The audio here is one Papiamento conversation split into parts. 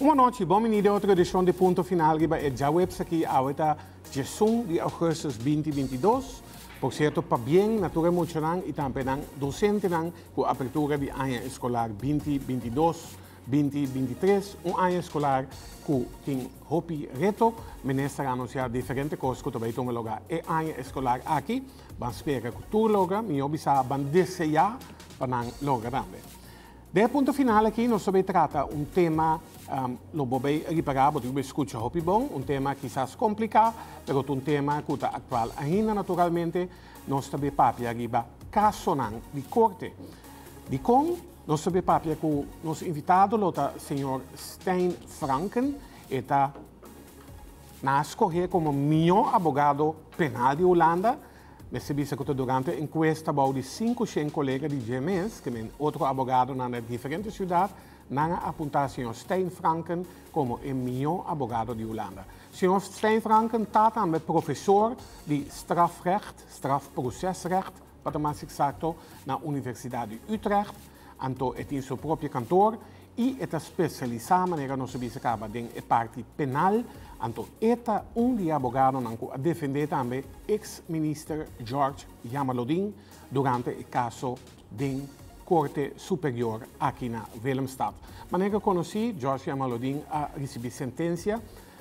Un anochi, bon bini den otro edicion di Punto Final riba e djaweps aki, awe ta 11 di augustus 2022. Por cierto, pabien na tur e muchanan y tambe nan docentenan cu apertura di aña escolar 2022-2023, un aña escolar cu tin hopi reto. Minister a anuncia diferente cos cu ta bay tuma lugar e aña escolar aki. Ban spera cu tur logra, mi bisa ban desea pa nan logra tambe. Den Punto Final aki nos ta bay trata un tema, lo bo bay ripara, bo tin scucha hopi bon, un tema kisas complica, pero un tema cu ta actual ainda, naturalmente. Nos ta bay papia riba casonan di corte. Di con nos ta bay papia cu nos invitado lo ta señor Stijn Franken, e ta nan a scoge como mihor abogado penal di Hulanda. Mester bisa cu durante encuesta bou di 500 colega di GMS, cu men otro abogado na diferente ciudad, nan a apunta señor Stijn Franken como e mihor abogado di Hulanda. Señor Stijn Franken ta tambe profesor di strafrecht, strafprocesrecht, pa ta mas exacto, na Universidad di Utrecht. Anto, e tin su propio kantoor y e ta specialisa, manera nos a bisa caba, den e parti penal. Anto, e ta un di abogadonan cu a defende tambe ex-minister George Jamaloodin durante e caso den Corte Superior aki na Willemstad. Manera conoci, George Jamaloodin a ricibi sentencia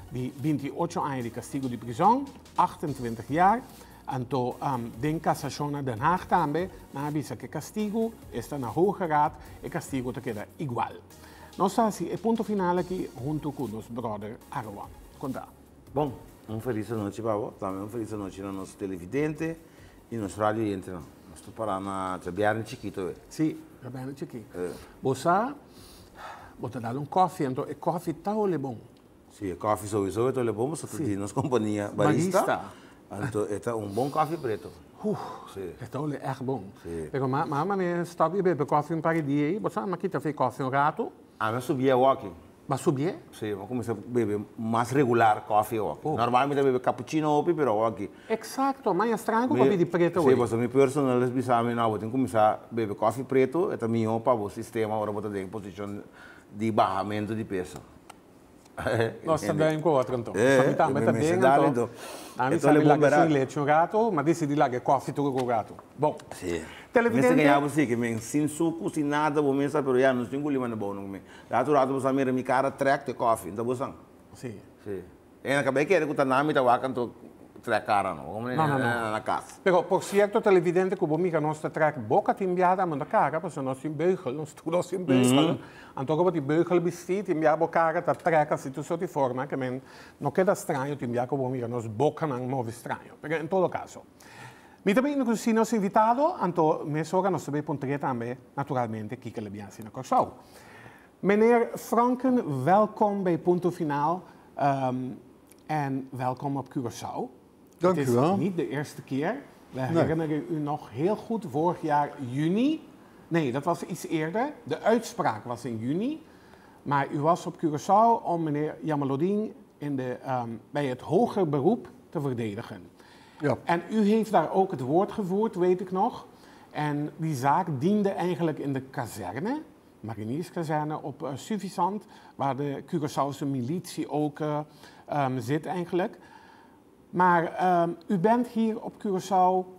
di 28 aña di castigo di prison, 28 jaar. Anto, den casacion na Den Haag tambe, nan a bisa cu castigo ta na Hoge Raad, e castigo ta keda igual. Nos ta haci e Punto Final aki hunto cu nos brother Arwan. Conta. Bon, un feliz nochi, Pablo. Tambe un feliz nochi na nos televidente y nos radio oyente. Nos ta para na Djabièrnè Chikito, eh. Si, Djabièrnè Chikito. Bo sa, bo ta dal un koffie, anto e koffie ta bon. Si, e koffie sowieso ta bon, pasobra di nos compania Barista. Barista. Anto, e ta un bon koffie preto. E ta echt bon. Pero ma manera stop di bebe koffie un par di dia, bo sa, m'a kita fo'i koffie un rato. Ah, m'a subi aki. B'a subi? Si, m'a cuminsa bebe mas regular koffie aki. Normal mi ta bebe cappuccino hopi, pero aki. Exacto, mas e straño cu di preto. Si, pasobra mi personal a bisa mi, no, bo tin cu cuminsa bebe koffie preto, e ta mihor pa e sistema, ora bo ta den posicion di bahamento di peso. Nos tambe cu otro, anto. Mi tambe ta den, anto. Ami sabi laga sin lechi un rato, m'a dicidi laga koffie tur un rato. Bon. Televidente. Mester gaña si, cu men sin suco, sin nada, bo mesa, pero ya, no tin cu lima na bou, no me. Rato rato bo sa mira mi cara trek te koffie, anto bo san. Si. E na cabey kere cu ta nami ta wak anto trek cara, no. Como No, no, no. Na cas. Pero, por cierto, televidente, cu bo mira nos ta trek boca tin biada, manda cara, pasobra nos tin beugel, nos tur nos tin beugel. Anto como tin beugel bisti, tin bia bo cara ta trek asina tur soort di forma, cu men no keda straño tin bia cu bo mira nos bocanan move straño. Pero en todo caso, mi tambe inclusive nos invitado, anto mesora nos tambe puntr'é tambe, naturalmente, kico el a bin haci na Corsou. Meneer Franken, welkom bij Punto Final en welkom op Curaçao. Dank Het u is wel. Niet de eerste keer. We Nee. Herinneren u nog heel goed vorig jaar juni. Nee, dat was iets eerder. De uitspraak was in juni. Maar u was op Curaçao om meneer Jamaloodin bij het hoger beroep te verdedigen. Ja. En u heeft daar ook het woord gevoerd, weet ik nog. En die zaak diende eigenlijk in de kazerne, marinierskazerne op Suffisant, waar de Curaçaose militie ook zit eigenlijk. Maar u bent hier op Curaçao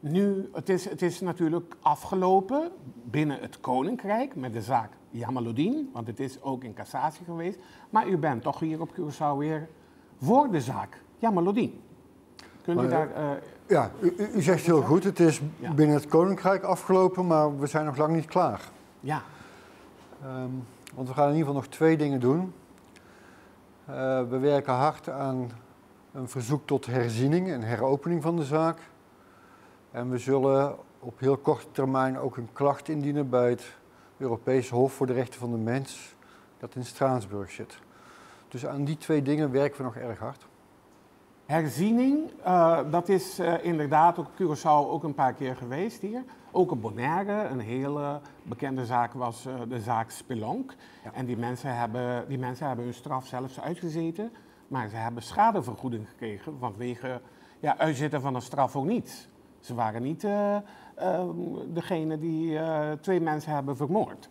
nu, het is natuurlijk afgelopen binnen het Koninkrijk met de zaak Jamaloodin, want het is ook in cassatie geweest. Maar u bent toch hier op Curaçao weer voor de zaak Jamaloodin. Kunt u Maar, daar... Ja, u zegt heel goed, het is binnen het Koninkrijk afgelopen, maar we zijn nog lang niet klaar. Want we gaan in ieder geval nog twee dingen doen. We werken hard aan een verzoek tot herziening en heropening van de zaak. En we zullen op heel korte termijn ook een klacht indienen bij het Europees Hof voor de Rechten van de Mens, dat in Straatsburg zit. Dus aan die twee dingen werken we nog erg hard. Herziening, dat is inderdaad op Curaçao ook een paar keer geweest hier. Ook op Bonaire, een hele bekende zaak was de zaak Spelonk. En die mensen hebben hun straf zelfs uitgezeten, maar ze hebben schadevergoeding gekregen vanwege, ja, uitzitten van een straf ook niet. Ze waren niet degene die twee mensen hebben vermoord.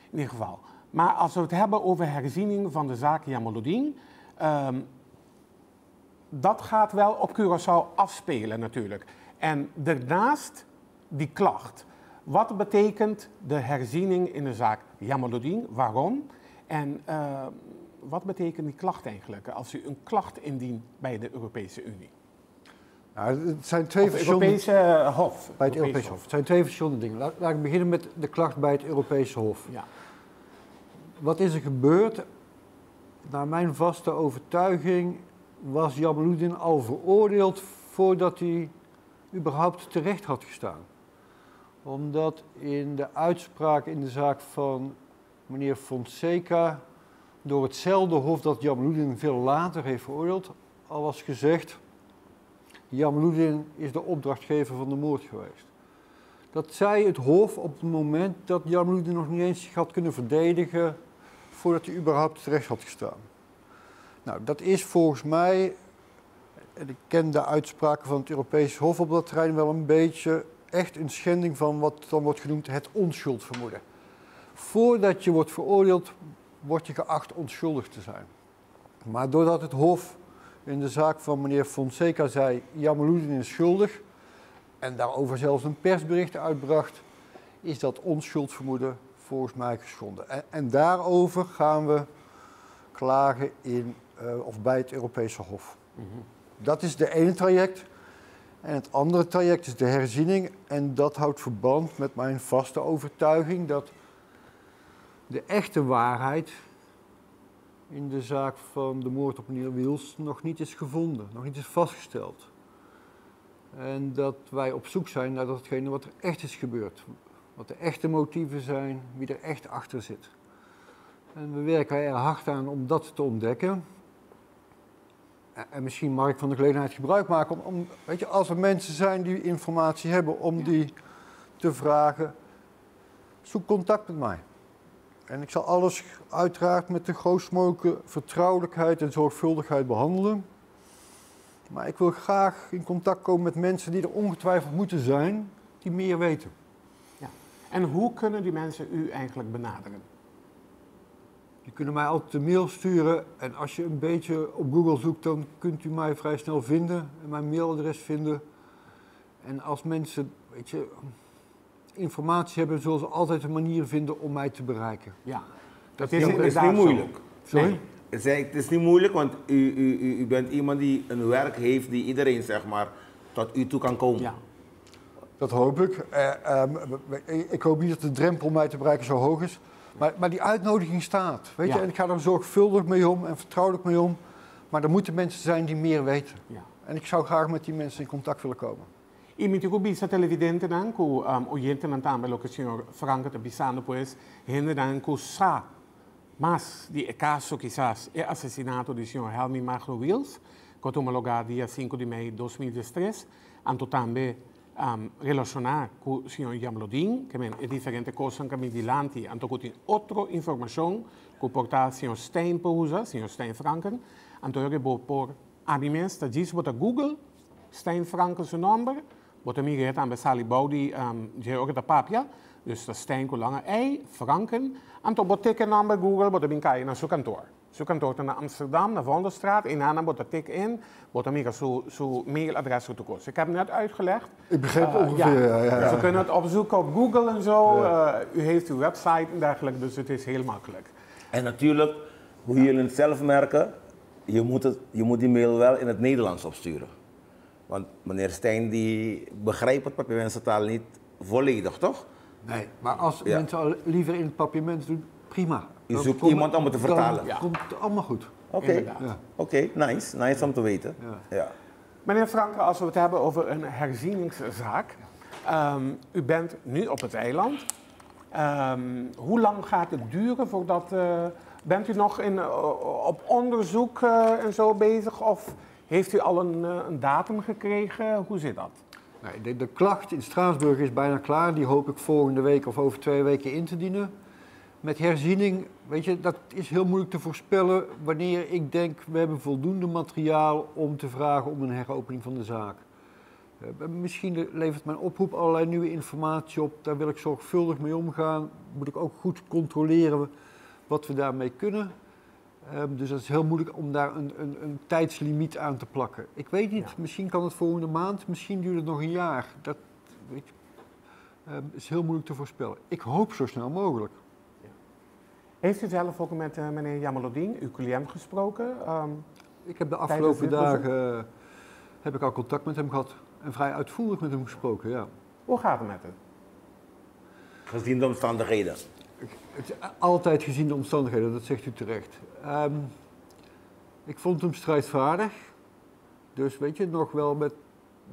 In ieder geval. Maar als we het hebben over herziening van de zaak Jamaloodin, dat gaat wel op Curaçao afspelen natuurlijk. En daarnaast die klacht. Wat betekent de herziening in de zaak Jamaloodin? Waarom? En wat betekent die klacht eigenlijk als u een klacht indient bij de Europese Unie? Nou, het zijn twee Of verschillende... Europese Hof. Bij het Europese Hof. Het zijn twee verschillende dingen. Laat ik beginnen met de klacht bij het Europese Hof. Ja. Wat is er gebeurd? Naar mijn vaste overtuiging was Jamaloodin al veroordeeld voordat hij überhaupt terecht had gestaan. Omdat in de uitspraak in de zaak van meneer Fonseca door hetzelfde hof dat Jamaloodin veel later heeft veroordeeld, al was gezegd: Jamaloodin is de opdrachtgever van de moord geweest. Dat zei het hof op het moment dat Jamaloodin nog niet eens zich had kunnen verdedigen voordat hij überhaupt terecht had gestaan. Nou, dat is volgens mij, en ik ken de uitspraken van het Europees Hof op dat terrein wel een beetje, echt een schending van wat dan wordt genoemd het onschuldvermoeden. Voordat je wordt veroordeeld, word je geacht onschuldig te zijn. Maar doordat het Hof in de zaak van meneer Fonseca zei: Jamaloodin is schuldig, en daarover zelfs een persbericht uitbracht, is dat onschuldvermoeden volgens mij geschonden. En daarover gaan we klagen in, of bij het Europese Hof. Dat is de ene traject. En het andere traject is de herziening. En dat houdt verband met mijn vaste overtuiging dat de echte waarheid in de zaak van de moord op meneer Wiels nog niet is gevonden, nog niet is vastgesteld. En dat wij op zoek zijn naar datgene wat er echt is gebeurd. Wat de echte motieven zijn, wie er echt achter zit. En we werken er hard aan om dat te ontdekken. En misschien mag ik van de gelegenheid gebruik maken om, weet je, als er mensen zijn die informatie hebben, om die te vragen, zoek contact met mij. En ik zal alles uiteraard met de grootst mogelijke vertrouwelijkheid en zorgvuldigheid behandelen. Maar ik wil graag in contact komen met mensen die er ongetwijfeld moeten zijn, die meer weten. Ja. En hoe kunnen die mensen u eigenlijk benaderen? Die kunnen mij altijd een mail sturen en als je een beetje op Google zoekt, dan kunt u mij vrij snel vinden en mijn mailadres vinden. En als mensen, weet je, informatie hebben, zullen ze altijd een manier vinden om mij te bereiken. Ja, dat is is het is inderdaad niet zo. moeilijk. Sorry? Nee. Het is niet moeilijk, want u bent iemand die een werk heeft die iedereen, zeg maar, tot u toe kan komen. Ja. Dat hoop ik. Ik hoop niet dat de drempel om mij te bereiken zo hoog is. Maar die uitnodiging staat. Weet je? Ja. En ik ga daar zorgvuldig mee om en vertrouwelijk mee om. Maar er moeten mensen zijn die meer weten. Ja. En ik zou graag met die mensen in contact willen komen. I mi tin ku bisa televidentenan ku oyentenan tambe loke señor Franken ta bisando, pues hendenan ku sa mas di e kaso, kisas e asesinato di señor Helmi Magno Wiels, ku a tuma lugá dia 5 di mei 2013, anto tambe relashoná ku señor Jamaloodin, ke men e diferente kosnan ku a bin dilanti, anto ku tin otro informashon ku por ta señor Stijn por usa, señor Stijn Franken, anto bo por ami mes ta djis bo ta Google Stijn Franken su nòmber, bo ta mira tambe sali bou di dje ora ta papia, dus ta Stijn ku lange ei, Franken, anto bo tik e nòmber Google, bo ta bin kai na su kantoor. Su kantoor ta na Amsterdam, na Vondelstraat, en daarna bo ta tik in, bo ta mira su mailadres ku tur kos. Ik heb net uitgelegd. Ik begreep ongeveer, ja. Ze kunnen het opzoeken op Google en zo. U heeft uw website en dergelijke, dus het is heel makkelijk. En natuurlijk, hoe jullie het zelf merken, je moet die mail wel in het Nederlands opsturen. Want meneer Stijn die begrijpt het Papiamentse taal niet volledig, toch? Nee, maar als Ja. mensen al liever in het Papiaments doen, prima. Je Dan zoekt iemand om het te vertalen. Dan Ja. komt het allemaal goed. Oké, Inderdaad. Ja. Oké, nice. Nice om te weten. Ja. Ja. Meneer Franken, als we het hebben over een herzieningszaak. U bent nu op het eiland. Hoe lang gaat het duren voordat... Bent u nog op onderzoek en zo bezig? Of heeft u al een datum gekregen? Hoe zit dat? Nee, de klacht in Straatsburg is bijna klaar. Die hoop ik volgende week of over 2 weken in te dienen. Met herziening, dat is heel moeilijk te voorspellen wanneer ik denk we hebben voldoende materiaal om te vragen om een heropening van de zaak. Misschien levert mijn oproep allerlei nieuwe informatie op. Daar wil ik zorgvuldig mee omgaan. Moet ik ook goed controleren wat we daarmee kunnen. Dus dat is heel moeilijk om daar een tijdslimiet aan te plakken. Ik weet niet, misschien kan het volgende maand, misschien duurt het nog een jaar. Dat weet je, is heel moeilijk te voorspellen. Ik hoop zo snel mogelijk. Ja. Heeft u zelf ook met meneer Jamaloodin, uw cliënt, gesproken? Ik heb de afgelopen dagen heb ik al contact met hem gehad en vrij uitvoerig met hem gesproken, ja. Hoe gaat het met hem? Gezien de omstandigheden. Het is altijd gezien de omstandigheden, dat zegt u terecht. Ik vond hem strijdvaardig. Dus weet je, nog wel met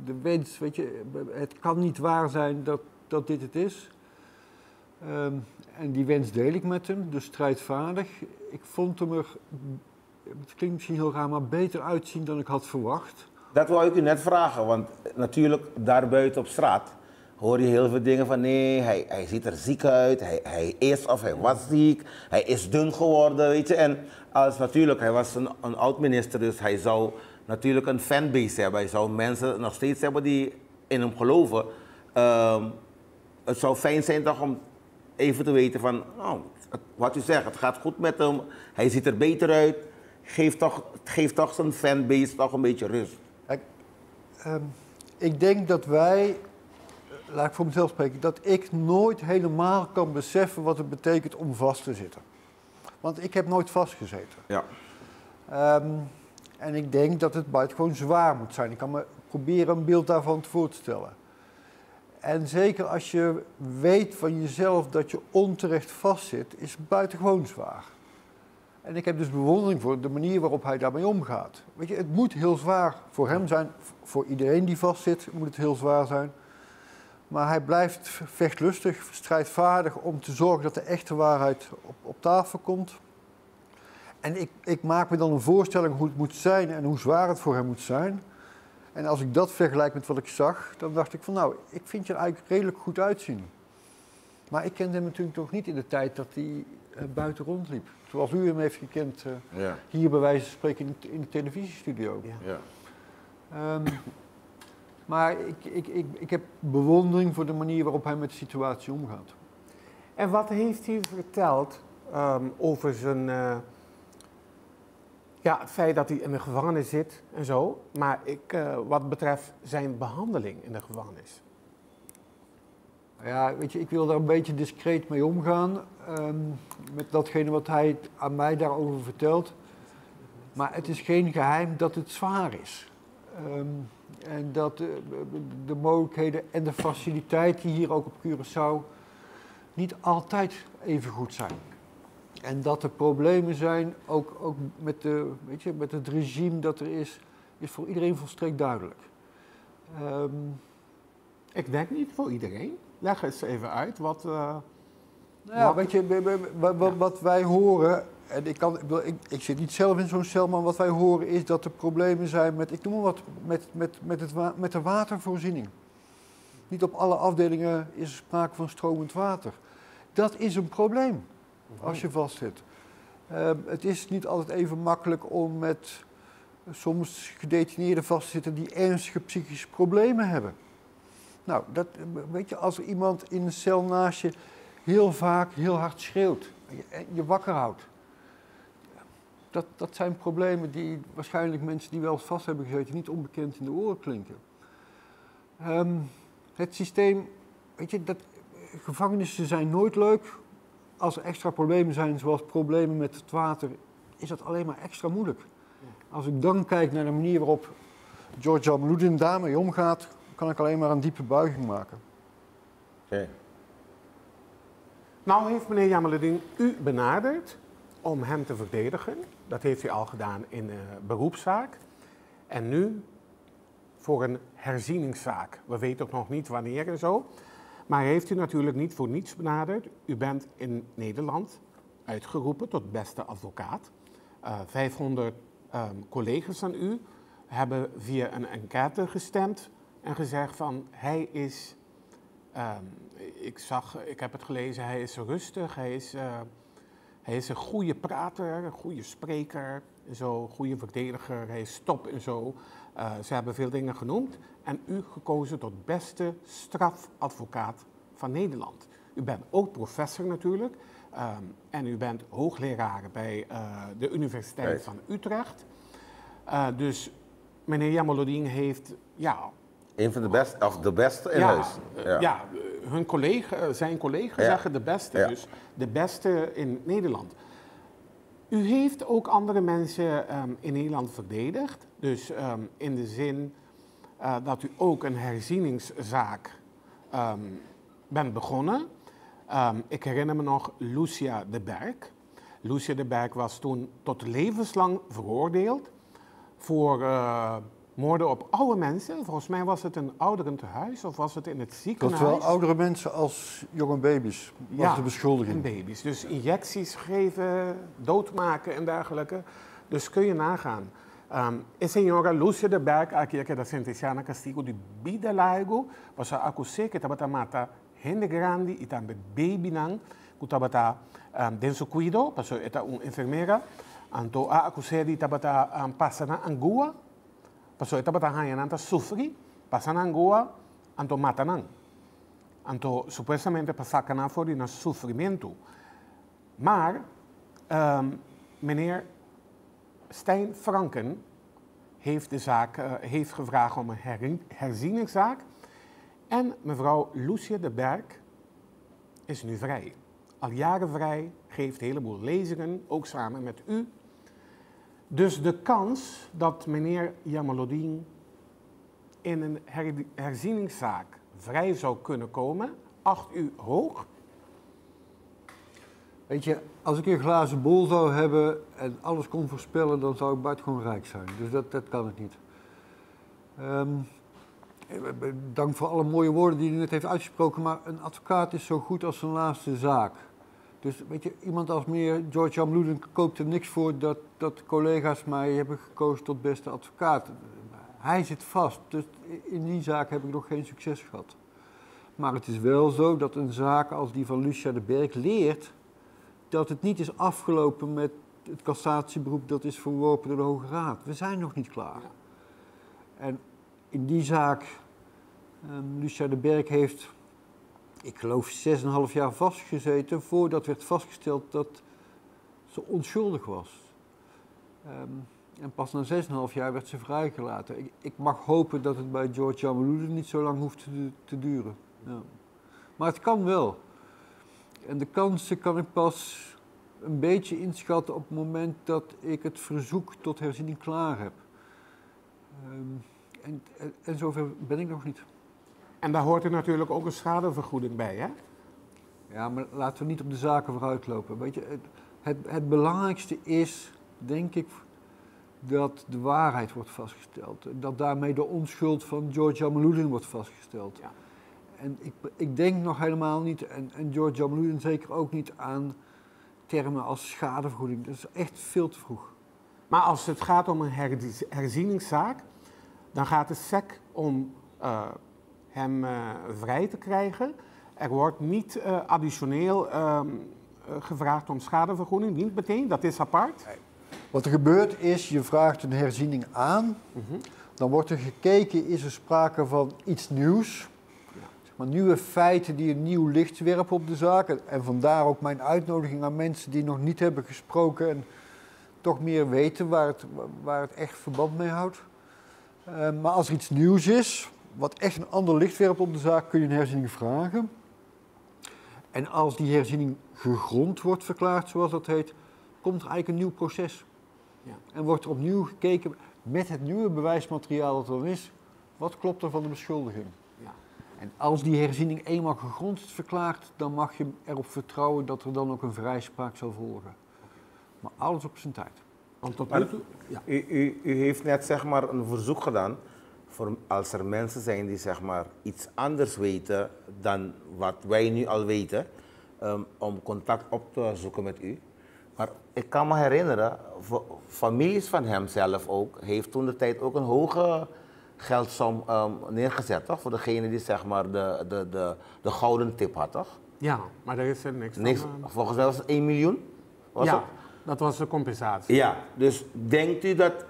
de wens, weet je, het kan niet waar zijn dat dit het is. En die wens deel ik met hem, dus strijdvaardig. Ik vond hem er, het klinkt misschien heel raar, maar beter uitzien dan ik had verwacht. Dat wou ik u net vragen, want natuurlijk daarbuiten op straat hoor je heel veel dingen van nee, hij ziet er ziek uit, hij is of hij was ziek, hij is dun geworden, weet je. En als natuurlijk, hij was een oud-minister, dus hij zou natuurlijk een fanbase hebben. Hij zou mensen nog steeds hebben die in hem geloven. Het zou fijn zijn toch om even te weten van, nou, wat u zegt, het gaat goed met hem, hij ziet er beter uit. Geef toch zijn fanbase toch een beetje rust. Kijk, ik denk dat wij, laat ik voor mezelf spreken, dat ik nooit helemaal kan beseffen wat het betekent om vast te zitten. Want ik heb nooit vastgezeten. Ja. En ik denk dat het buitengewoon zwaar moet zijn. Ik kan me proberen een beeld daarvan voor te stellen. En zeker als je weet van jezelf dat je onterecht vastzit, is het buitengewoon zwaar. En ik heb dus bewondering voor de manier waarop hij daarmee omgaat. Weet je, het moet heel zwaar voor hem zijn, voor iedereen die vastzit moet het heel zwaar zijn. Maar hij blijft vechtlustig, strijdvaardig om te zorgen dat de echte waarheid op tafel komt. En ik maak me dan een voorstelling hoe het moet zijn en hoe zwaar het voor hem moet zijn. En als ik dat vergelijk met wat ik zag, dan dacht ik van nou, ik vind je er eigenlijk redelijk goed uitzien. Maar ik kende hem natuurlijk toch niet in de tijd dat hij buiten rondliep. Zoals u hem heeft gekend, ja. Hier bij wijze van spreken in de televisiestudio. Ja. Ja. Maar ik heb bewondering voor de manier waarop hij met de situatie omgaat. En wat heeft hij verteld over zijn... het feit dat hij in de gevangenis zit en zo. Maar wat betreft zijn behandeling in de gevangenis? Ja, weet je, ik wil daar een beetje discreet mee omgaan. Met datgene wat hij aan mij daarover vertelt. Maar het is geen geheim dat het zwaar is. En dat de mogelijkheden en de faciliteiten hier ook op Curaçao niet altijd even goed zijn. En dat er problemen zijn, ook met, weet je, met het regime dat er is, is voor iedereen volstrekt duidelijk. Ik denk niet voor iedereen. Leg eens even uit wat... Weet je, wat wij horen, en ik zit niet zelf in zo'n cel, maar wat wij horen is dat er problemen zijn met, ik noem maar wat, met de watervoorziening. Niet op alle afdelingen is er sprake van stromend water. Dat is een probleem als je vastzit. Het is niet altijd even makkelijk om met soms gedetineerden vast te zitten die ernstige psychische problemen hebben. Nou, dat, weet je, als er iemand in een cel naast je heel vaak heel hard schreeuwt en je wakker houdt. Dat zijn problemen die waarschijnlijk mensen die wel eens vast hebben gezeten niet onbekend in de oren klinken. Het systeem, weet je, gevangenissen zijn nooit leuk. Als er extra problemen zijn, zoals problemen met het water, is dat alleen maar extra moeilijk. Als ik dan kijk naar de manier waarop George Jamaloodin daarmee omgaat, kan ik alleen maar een diepe buiging maken. Okay. Nou heeft meneer Jamaloodin u benaderd om hem te verdedigen. Dat heeft hij al gedaan in de beroepszaak. En nu voor een herzieningszaak. We weten ook nog niet wanneer en zo. Maar hij heeft u natuurlijk niet voor niets benaderd. U bent in Nederland uitgeroepen tot beste advocaat. 500 collega's van u hebben via een enquête gestemd en gezegd van hij is, ik heb het gelezen, hij is rustig, hij is een goede prater, een goede spreker, en zo, goede verdediger, hij is top en zo. Ze hebben veel dingen genoemd en u gekozen tot beste strafadvocaat van Nederland. U bent ook professor natuurlijk. En u bent hoogleraar bij de Universiteit van Utrecht. Dus meneer Jamaloodin heeft, ja... Een van de beste, of de beste in ja, huis. Ja, ja, hun collega, zijn collega zeggen de beste, dus de beste in Nederland. U heeft ook andere mensen in Nederland verdedigd. Dus in de zin dat u ook een herzieningszaak bent begonnen. Ik herinner me nog Lucia de Berg. Lucia de Berg was toen tot levenslang veroordeeld voor moorden op oude mensen. Volgens mij was het een ouderentehuis of was het in het ziekenhuis? Dat zowel oudere mensen als jonge baby's was ja, de beschuldiging. En baby's. Dus injecties geven, doodmaken en dergelijke. Dus kun je nagaan. E señora Lucia de Berg aki a keda sentenciá na castigo di bida largo pasobra a acus'é cu e tabata mata hende grandi y tambe babynan cu tabata den su cuido, pasobra e ta un enfermera. Anto a acus'é di tabata pasa na angua, pasobra e tabata haña nan ta sufri, pasa na angua, anto mata nan. Anto supuestamente pa saca nan for di nan sufrimentu. Maar meneer Stijn Franken heeft de zaak, heeft gevraagd om een herzieningszaak. En mevrouw Lucia de Berg is nu vrij. Al jaren vrij, geeft een heleboel lezingen, ook samen met u. Dus de kans dat meneer Jamaloodin in een herzieningszaak vrij zou kunnen komen, acht u hoog? Weet je, als ik een glazen bol zou hebben en alles kon voorspellen, dan zou ik buitengewoon rijk zijn. Dus dat kan ik niet. Dank voor alle mooie woorden die u net heeft uitgesproken, maar een advocaat is zo goed als zijn laatste zaak. Dus weet je, iemand als meneer George Jamaloodin koopt er niks voor dat collega's mij hebben gekozen tot beste advocaat. Hij zit vast, dus in die zaak heb ik nog geen succes gehad. Maar het is wel zo dat een zaak als die van Lucia de Berk leert dat het niet is afgelopen met het cassatieberoep dat is verworpen door de Hoge Raad. We zijn nog niet klaar. Ja. En in die zaak, Lucia de Berk heeft, ik geloof, 6,5 jaar vastgezeten voordat werd vastgesteld dat ze onschuldig was. En pas na 6,5 jaar werd ze vrijgelaten. Ik mag hopen dat het bij George Jamaloodin niet zo lang hoeft te duren. Ja. Maar het kan wel. En de kansen kan ik pas een beetje inschatten op het moment dat ik het verzoek tot herziening klaar heb. En zover ben ik nog niet. En daar hoort er natuurlijk ook een schadevergoeding bij, hè? Ja, maar laten we niet op de zaken vooruitlopen. Weet je, het belangrijkste is, denk ik, dat de waarheid wordt vastgesteld. Dat daarmee de onschuld van George Jamaloodin wordt vastgesteld. Ja. En ik denk nog helemaal niet, en George Jamaloodin zeker ook niet, aan termen als schadevergoeding. Dat is echt veel te vroeg. Maar als het gaat om een herzieningszaak, dan gaat het SEC om hem vrij te krijgen. Er wordt niet additioneel gevraagd om schadevergoeding, niet meteen, dat is apart. Nee. Wat er gebeurt is, je vraagt een herziening aan. Mm-hmm. Dan wordt er gekeken, is er sprake van iets nieuws? Maar nieuwe feiten die een nieuw licht werpen op de zaak. En vandaar ook mijn uitnodiging aan mensen die nog niet hebben gesproken en toch meer weten waar het echt verband mee houdt. Maar als er iets nieuws is, wat echt een ander licht werpt op de zaak, kun je een herziening vragen. En als die herziening gegrond wordt verklaard, zoals dat heet, komt er eigenlijk een nieuw proces. Ja. En wordt er opnieuw gekeken met het nieuwe bewijsmateriaal dat er is, wat klopt er van de beschuldiging? Ja. En als die herziening eenmaal gegrond is verklaard, dan mag je erop vertrouwen dat er dan ook een vrijspraak zal volgen. Maar alles op zijn tijd. Want tot nu toe, ja. U heeft net zeg maar een verzoek gedaan voor als er mensen zijn die zeg maar iets anders weten dan wat wij nu al weten, om contact op te zoeken met u. Maar ik kan me herinneren, families van hem zelf ook, heeft toen de tijd ook een hoge geldsom neergezet, toch? Voor degene die zeg maar de gouden tip had, toch? Ja, maar daar is er niks van. Volgens mij was het 1 miljoen? Was ja, het? Dat was de compensatie. Ja, dus denkt u dat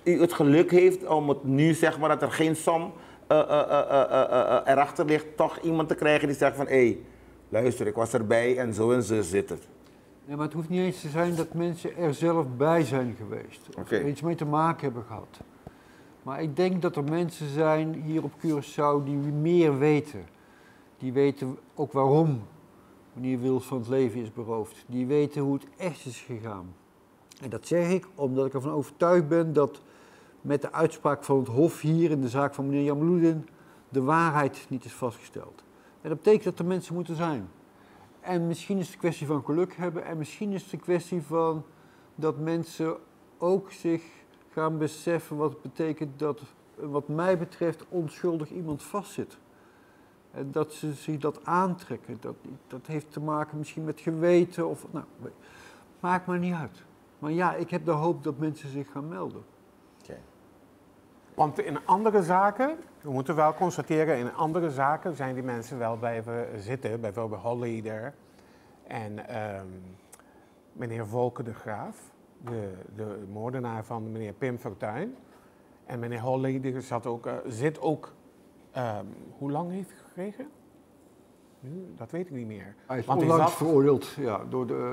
u het geluk heeft om het nu, zeg maar, dat er geen som erachter ligt, toch iemand te krijgen die zegt van, hé, hey, Luister, ik was erbij en zo en zo zit het. Nee, maar het hoeft niet eens te zijn dat mensen er zelf bij zijn geweest. Of er iets mee te maken hebben gehad. Maar ik denk dat er mensen zijn hier op Curaçao die meer weten. Die weten ook waarom meneer Wiels van het leven is beroofd. Die weten hoe het echt is gegaan. En dat zeg ik omdat ik ervan overtuigd ben dat met de uitspraak van het Hof hier in de zaak van meneer Jamaloodin de waarheid niet is vastgesteld. En dat betekent dat er mensen moeten zijn. En misschien is het een kwestie van geluk hebben en misschien is het een kwestie van dat mensen ook zich gaan beseffen wat het betekent dat, wat mij betreft, onschuldig iemand vastzit. En dat ze zich dat aantrekken. Dat heeft te maken misschien met geweten of, nou, maakt maar niet uit. Maar ja, ik heb de hoop dat mensen zich gaan melden. Want in andere zaken, we moeten wel constateren, in andere zaken zijn die mensen wel blijven zitten. Bijvoorbeeld Holleder en meneer Volker de Graaf, de moordenaar van meneer Pim Fortuyn. En meneer Holleder zit ook, hoe lang heeft hij gekregen? Nu, dat weet ik niet meer. Hij is onlangs veroordeeld, ja,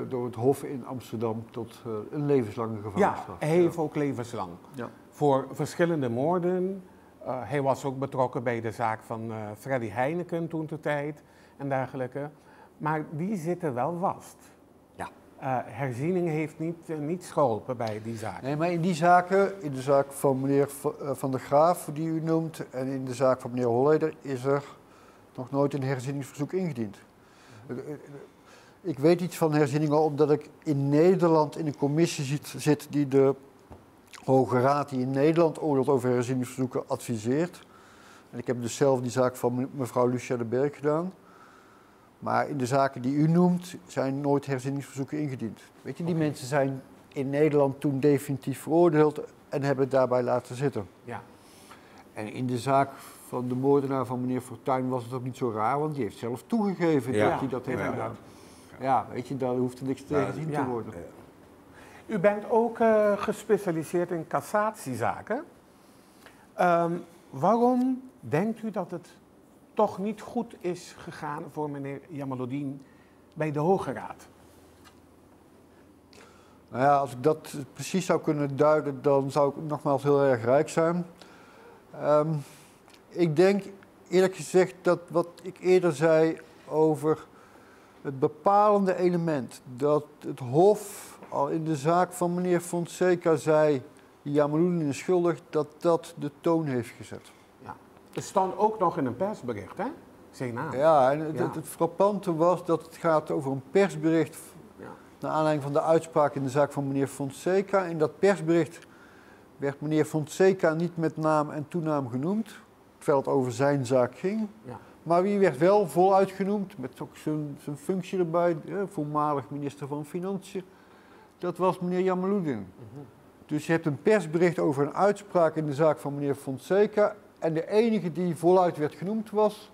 door het Hof in Amsterdam tot een levenslange gevangenisstraf. Ja, hij heeft ook levenslang. Ja. Voor verschillende moorden. Hij was ook betrokken bij de zaak van Freddy Heineken toen de tijd en dergelijke. Maar die zitten wel vast. Ja. Herziening heeft niets geholpen bij die zaak. Nee, maar in die zaken, in de zaak van meneer Van der Graaf die u noemt en in de zaak van meneer Holleder is er nog nooit een herzieningsverzoek ingediend. Ik weet iets van herzieningen omdat ik in Nederland in een commissie zit die de Hoge Raad die in Nederland oordeelt over herzieningsverzoeken adviseert. En ik heb dus zelf die zaak van mevrouw Lucia de Berk gedaan. Maar in de zaken die u noemt zijn nooit herzieningsverzoeken ingediend. Weet je, die mensen zijn in Nederland toen definitief veroordeeld en hebben het daarbij laten zitten. Ja. En in de zaak van de moordenaar van meneer Fortuyn was het ook niet zo raar, want die heeft zelf toegegeven dat hij dat heeft gedaan. Ja, weet je, daar hoeft er niks tegen gezien te worden. Ja. U bent ook gespecialiseerd in cassatiezaken. Waarom denkt u dat het toch niet goed is gegaan voor meneer Jamaloodin bij de Hoge Raad? Nou ja, als ik dat precies zou kunnen duiden, dan zou ik nogmaals heel erg rijk zijn. Ik denk eerlijk gezegd dat wat ik eerder zei over het bepalende element, dat het Hof al in de zaak van meneer Fonseca zei, Jamaloodin is schuldig, dat dat de toon heeft gezet. Ja. Het stond ook nog in een persbericht, hè? Zijn naam. Ja, en het frappante was dat het gaat over een persbericht naar aanleiding van de uitspraak in de zaak van meneer Fonseca. In dat persbericht werd meneer Fonseca niet met naam en toenaam genoemd, terwijl het over zijn zaak ging. Ja. Maar wie werd wel voluit genoemd, met ook zijn functie erbij, voormalig minister van Financiën, dat was meneer Jamaloodin. Mm-hmm. Dus je hebt een persbericht over een uitspraak in de zaak van meneer Fonseca en de enige die voluit werd genoemd was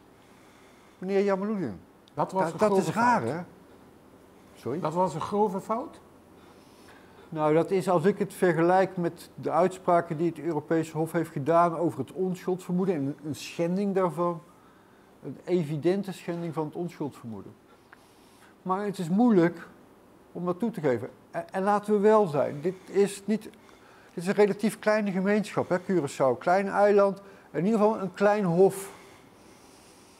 meneer Jamaloodin. Dat was dat is raar, hè? Sorry? Dat was een grove fout? Nou, dat is als ik het vergelijk met de uitspraken die het Europese Hof heeft gedaan over het onschuldvermoeden en een schending daarvan. Een evidente schending van het onschuldvermoeden. Maar het is moeilijk om dat toe te geven. En laten we wel zijn, dit is een relatief kleine gemeenschap, hè, Curaçao. Klein eiland, in ieder geval een klein hof.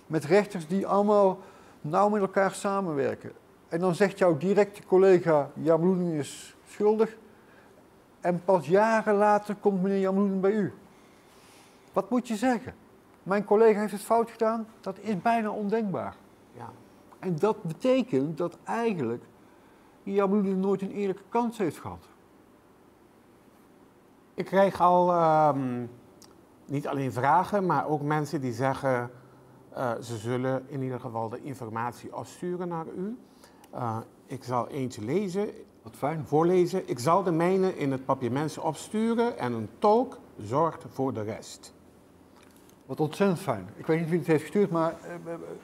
Met rechters die allemaal nauw met elkaar samenwerken. En dan zegt jouw directe collega, Jamaloodin is schuldig. En pas jaren later komt meneer Jamaloodin bij u. Wat moet je zeggen? Mijn collega heeft het fout gedaan, dat is bijna ondenkbaar. Ja. En dat betekent dat eigenlijk Jamaloodin nooit een eerlijke kans heeft gehad. Ik krijg al niet alleen vragen, maar ook mensen die zeggen, ze zullen in ieder geval de informatie afsturen naar u. Ik zal eentje lezen. Wat fijn. Voorlezen. Ik zal de mijne in het papiaments opsturen en een tolk zorgt voor de rest. Wat ontzettend fijn. Ik weet niet wie het heeft gestuurd, maar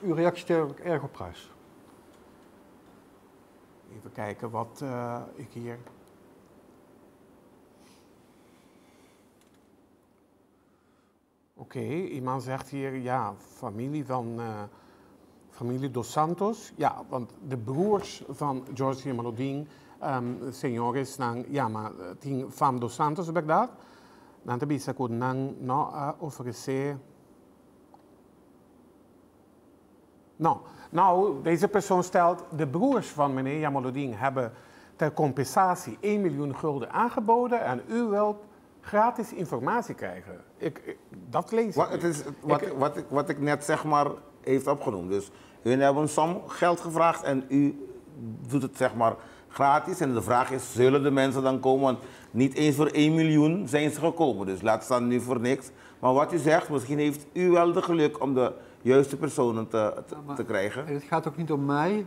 uw reactie stel ik erg op prijs. Even kijken wat ik hier... Oké, iemand zegt hier, ja, familie van Familie Dos Santos, ja, want de broers van George Jamaloodin, señores nan yama tin fam Dos Santos, berdad? Nan ta bisa cu nan no a ofrece. No, nou, deze persoon stelt: de broers van meneer Jamaloodin hebben ter compensatie 1 miljoen gulden aangeboden en u wilt gratis informatie krijgen. Dat lees ik Wat, niet. Het is wat ik net zeg maar heeft opgenoemd. Dus hun hebben een som geld gevraagd en u doet het zeg maar gratis. En de vraag is, zullen de mensen dan komen? Want niet eens voor 1 miljoen zijn ze gekomen. Dus laat staan nu voor niks. Maar wat u zegt, misschien heeft u wel de geluk om de juiste personen te krijgen. En het gaat ook niet om mij.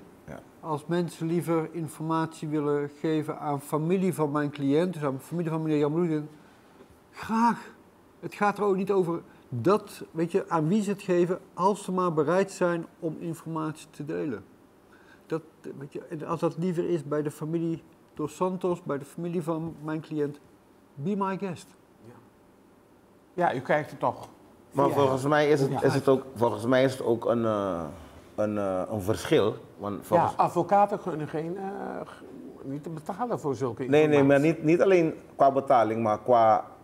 Als mensen liever informatie willen geven aan familie van mijn cliënt, dus aan familie van meneer Jamaloodin, graag. Het gaat er ook niet over dat, weet je, aan wie ze het geven, als ze maar bereid zijn om informatie te delen. Dat, weet je, en als dat liever is bij de familie Dos Santos, bij de familie van mijn cliënt, be my guest. Ja, u krijgt het toch. Maar via volgens mij is het ook een verschil. Want volgens, Ja, advocaten kunnen geen, niet te betalen voor zulke Nee, nee, maar informatie. niet alleen qua betaling, maar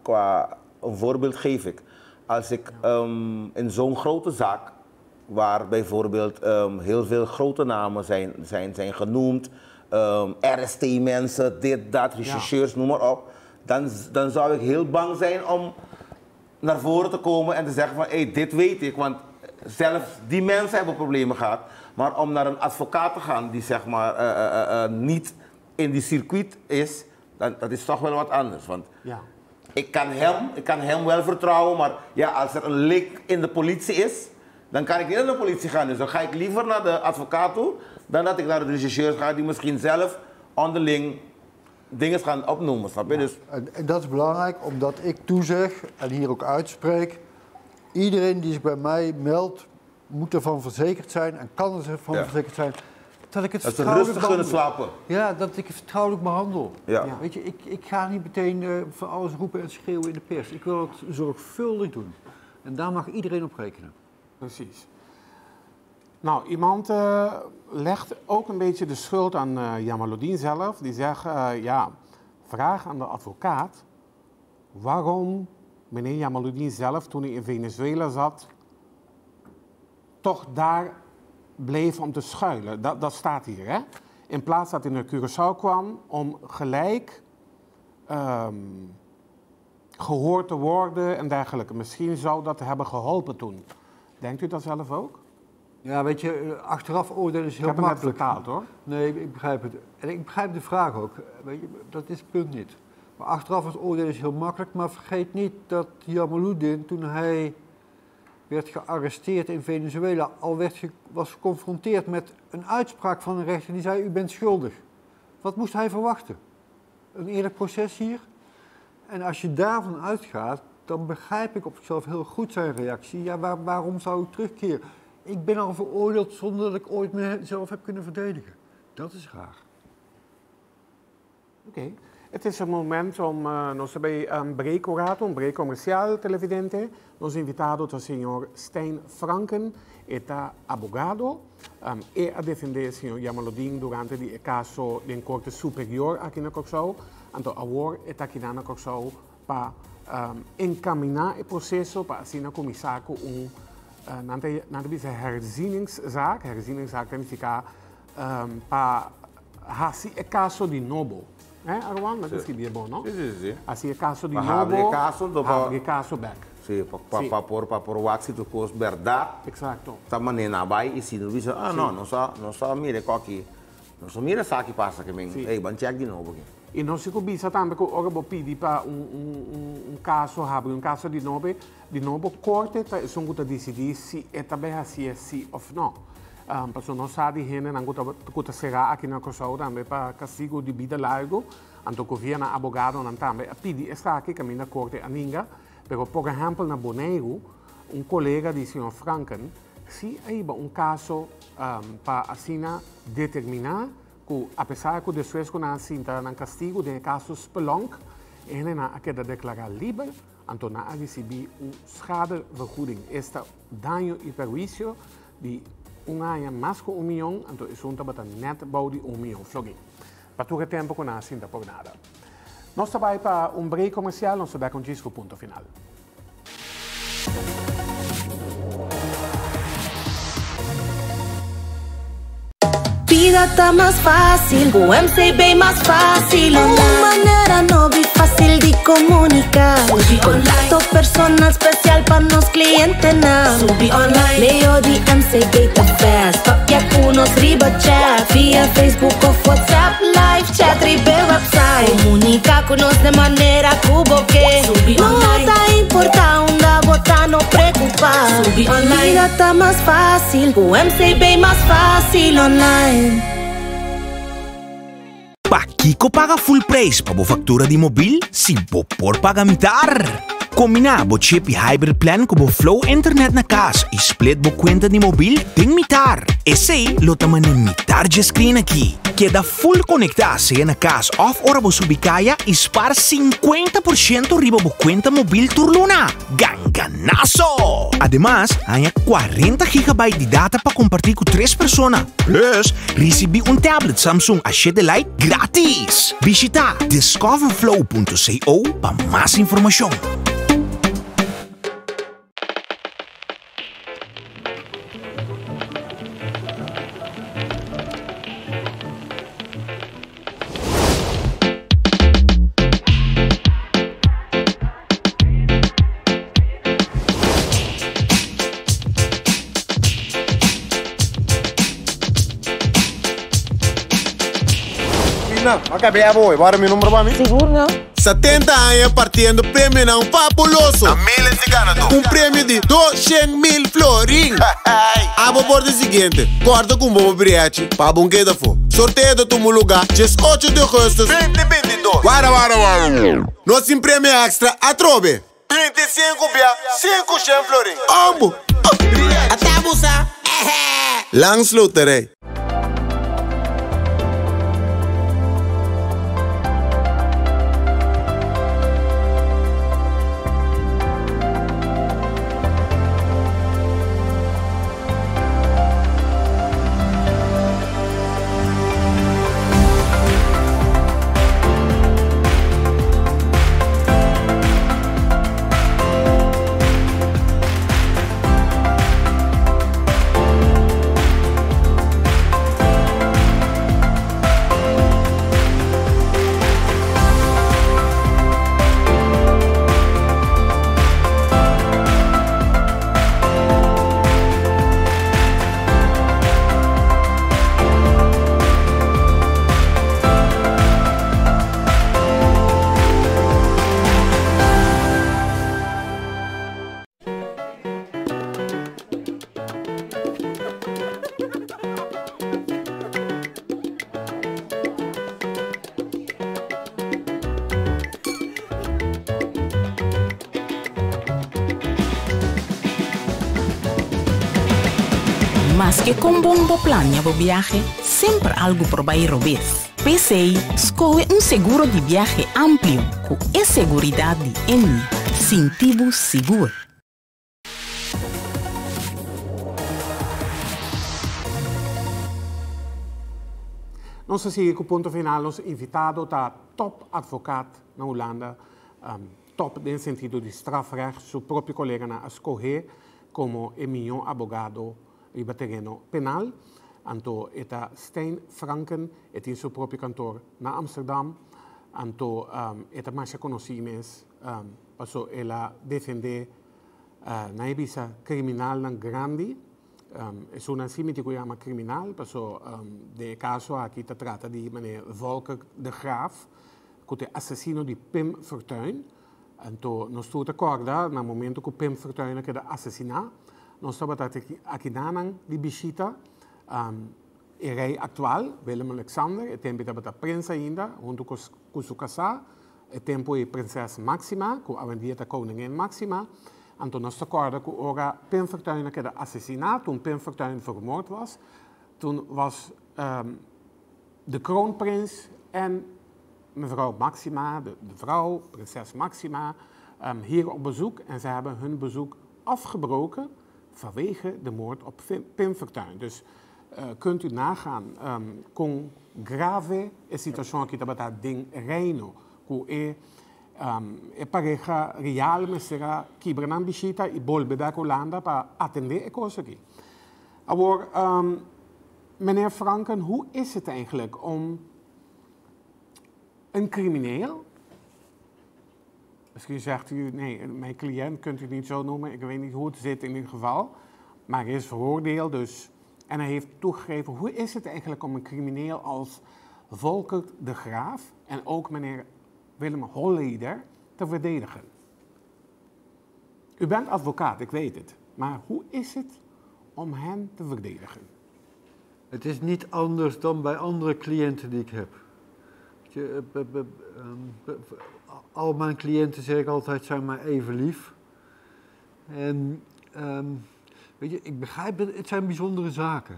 qua een voorbeeld geef ik. Als ik in zo'n grote zaak, waar bijvoorbeeld heel veel grote namen zijn genoemd, RST-mensen, dit, dat, rechercheurs, noem maar op, dan zou ik heel bang zijn om naar voren te komen en te zeggen van, hé, hey, dit weet ik, want zelfs die mensen hebben problemen gehad. Maar om naar een advocaat te gaan die zeg maar niet in die circuit is, dat is toch wel wat anders. Want ik kan hem wel vertrouwen, maar ja, als er een link in de politie is, dan kan ik niet naar de politie gaan. Dus dan ga ik liever naar de advocaat toe, dan dat ik naar de rechercheurs ga die misschien zelf onderling dingen gaan opnoemen, snap je? Dus En dat is belangrijk, omdat ik toezeg en hier ook uitspreek, iedereen die zich bij mij meldt, moet ervan verzekerd zijn en kan ervan verzekerd zijn dat ik het Dat ze vertrouwelijk rustig kunnen behandel. slapen. Ja, dat ik het vertrouwelijk behandel. Weet je, ik ga niet meteen van alles roepen en schreeuwen in de pers. Ik wil het zorgvuldig doen. En daar mag iedereen op rekenen. Precies. Nou, iemand legt ook een beetje de schuld aan Jamaloodin zelf. Die zegt, ja, vraag aan de advocaat waarom meneer Jamaloodin zelf, toen hij in Venezuela zat, toch daar bleef om te schuilen. Dat staat hier, hè? In plaats dat hij naar Curaçao kwam om gelijk gehoord te worden en dergelijke. Misschien zou dat hebben geholpen toen. Denkt u dat zelf ook? Ja, weet je, achteraf oordelen is Ik heel heb hem net makkelijk. vertaald, hoor. Nee, ik begrijp het. En ik begrijp de vraag ook. Weet je, dat is het punt niet. Maar achteraf het oordelen is heel makkelijk. Maar vergeet niet dat Jamaloodin, toen hij werd gearresteerd in Venezuela, al was geconfronteerd met een uitspraak van een rechter die zei: u bent schuldig. Wat moest hij verwachten? Een eerlijk proces hier? En als je daarvan uitgaat, dan begrijp ik op zichzelf heel goed zijn reactie. Ja, waarom zou ik terugkeren? Ik ben al veroordeeld zonder dat ik ooit mezelf heb kunnen verdedigen. Dat is raar. Oké. Het is een moment om nos bij een break orato, un break comercial, televidente. Nos invitado ta señor Stijn Franken, e ta abogado e a defende señor Jamaloodin durante di caso den Corte Superior aki na Kòrsou. Anto awor e ta aki na Kòrsou pa enkaminá e proseso pa asina kuminsá ku un nan ta bisa herzieningszaak. Herzieningszaak ta nifiká pa hasi e kaso di nobo. Eh, Arwan, dat is die bon, no? Si. Hasi e kaso di Pa nobo. habri e kaso, Habri e kaso bèk. Si, pa por wak si tur kos berdat. Ta manera nan bai i si no bisa, ah no, no sa mira koki. No sa mira sa ki pasa ke men. Hey, ban check di nobo aki. I nos ku bisa tambe ku ora bo pidi pa un kaso, habri un kaso di nobo, korte ta esun ku ta disidí si e ta bai hasi si òf no. Paso nos sa di hende nan ku ta será aki na Kòrsou tambe pa kastigu di bida largu, anto ku via nan abogado nan tambe a pidi esaki kaminda korte a ninga, pero por ehèmpel na Boneiru, un kolega di señor Franken, si a hiba un kaso pa asina determiná ku apesar ku despues ku nan a sinta nan kastigu den kaso Spelonk, nan a keda deklará liber, anto nan a risibí un schadevergoeding, esta daño i perhuisio di Un aña mas ku un mion, anto esun tabata nèt bou di un mion florin. Pa tur e tempu ku nan a sinta por nada. Nos ta bai pa un break komersial, nos ta bèk un djis ku Punto Final. Bida ta mas fácil ku MCB mas fácil Un manera nobo y fácil di comunica Contacto personal special pa nos clientenan Medio di MCB ta fast Papia cu nos riba chat Via Facebook of WhatsApp Live chat riba e website Comunica cu nos den manera cu bo ke No ta importa unda bo ta no preocupa Bida ta mas fácil cu MCB mas fácil online. Pakiko paga full prijs pa bo factura di mobil si bo por paga mitar? Combina bo chip y hybrid plan cu bo Flow internet na cas y split bo cuenta di mobil den mitar. Esey lo ta mane mitar dje screen aki. Keda full conecta sea na cas of ora bo subi caya y spaar 50% riba bo cuenta mobil tur luna. Ganganazo! Ademas, haña 40 gigabyte di data pa comparti cu tres persona. Plus, ricibi un tablet Samsung A7 Lite gratis! Bishita discoverflow.co pa mas informacion. Mina, a kabé abo, e bora mi numero pa mi? Sigur no. 70 aña partiendo premionan fabuloso. Na miles di ganadó. Un premio di 200.000 florin. Abo por di siguiente, Corta cu un bobo briachi pa bo keda afó. Sorteo ta tuma lugar 18 di augustus 2022. Wara wara wara. Nos tin premio extra atrobe. 35 bia 5 shen florin. Ombo! Ata bo sa? Landsloterij. Maske kon bon bo plania bo biahe, semper algu por bai robes. P'esei, skohe un seguro di biahe amplio ku e seguridat di Ennia. Sinti bo sigur! Nos ta sigui ku Punto Final. Nos invitado ta top advocaat na Hulanda, top den sentido di strafrecht. Su propio coleganan a scoge como e miho abogado riba tereno penal. Anto e ta Stijn Franken, e tin su propio kantoor na Amsterdam. Anto e ta masha conoci mes paso el a defende nan e bisa criminalnan grandi. Esunnan si mi tin cu yama criminal paso den e caso aki ta trata di meneer Volker de Graaf cu ta e asesino di Pim Fortuyn. Anto nos tur ta corda na momento cu Pim Fortuyn a keda asesina nos tabata akinanan di bishita e rey actual Willem Alexander, e tempo e tabata prins ainda hunto cu su casa. E tempu ei Prinses Máxima, ku awendia ta Koningin Máxima, anto nos ta kòrda ku ora Pim Fortuyn a keda asesiná, toen Pim Fortuyn vermoord was, toen was de kroonprins en mevrouw Máxima, de vrouw, prinses Máxima, hier op bezoek en ze hebben hun bezoek afgebroken. Vanwege de moord op Pim Fortuyn. Dus kunt u nagaan con grave e situacion aki tabata den Reino, cu e pareha real mester a kibra nan bishita y bolbe bek Hulanda pa atende e cos aki. Awor, meneer Franken, hoe is het eigenlijk om een crimineel? Misschien zegt u: "Nee, mijn cliënt kunt u niet zo noemen." Ik weet niet hoe het zit in ieder geval. Maar hij is veroordeeld dus. En hij heeft toegegeven. Hoe is het eigenlijk om een crimineel als Volkert de Graaf en ook meneer Willem Holleder te verdedigen? U bent advocaat, ik weet het. Maar hoe is het om hen te verdedigen? Het is niet anders dan bij andere cliënten die ik heb. Al mijn cliënten, zeg ik altijd, zijn mij even lief. En weet je, ik begrijp het, het zijn bijzondere zaken.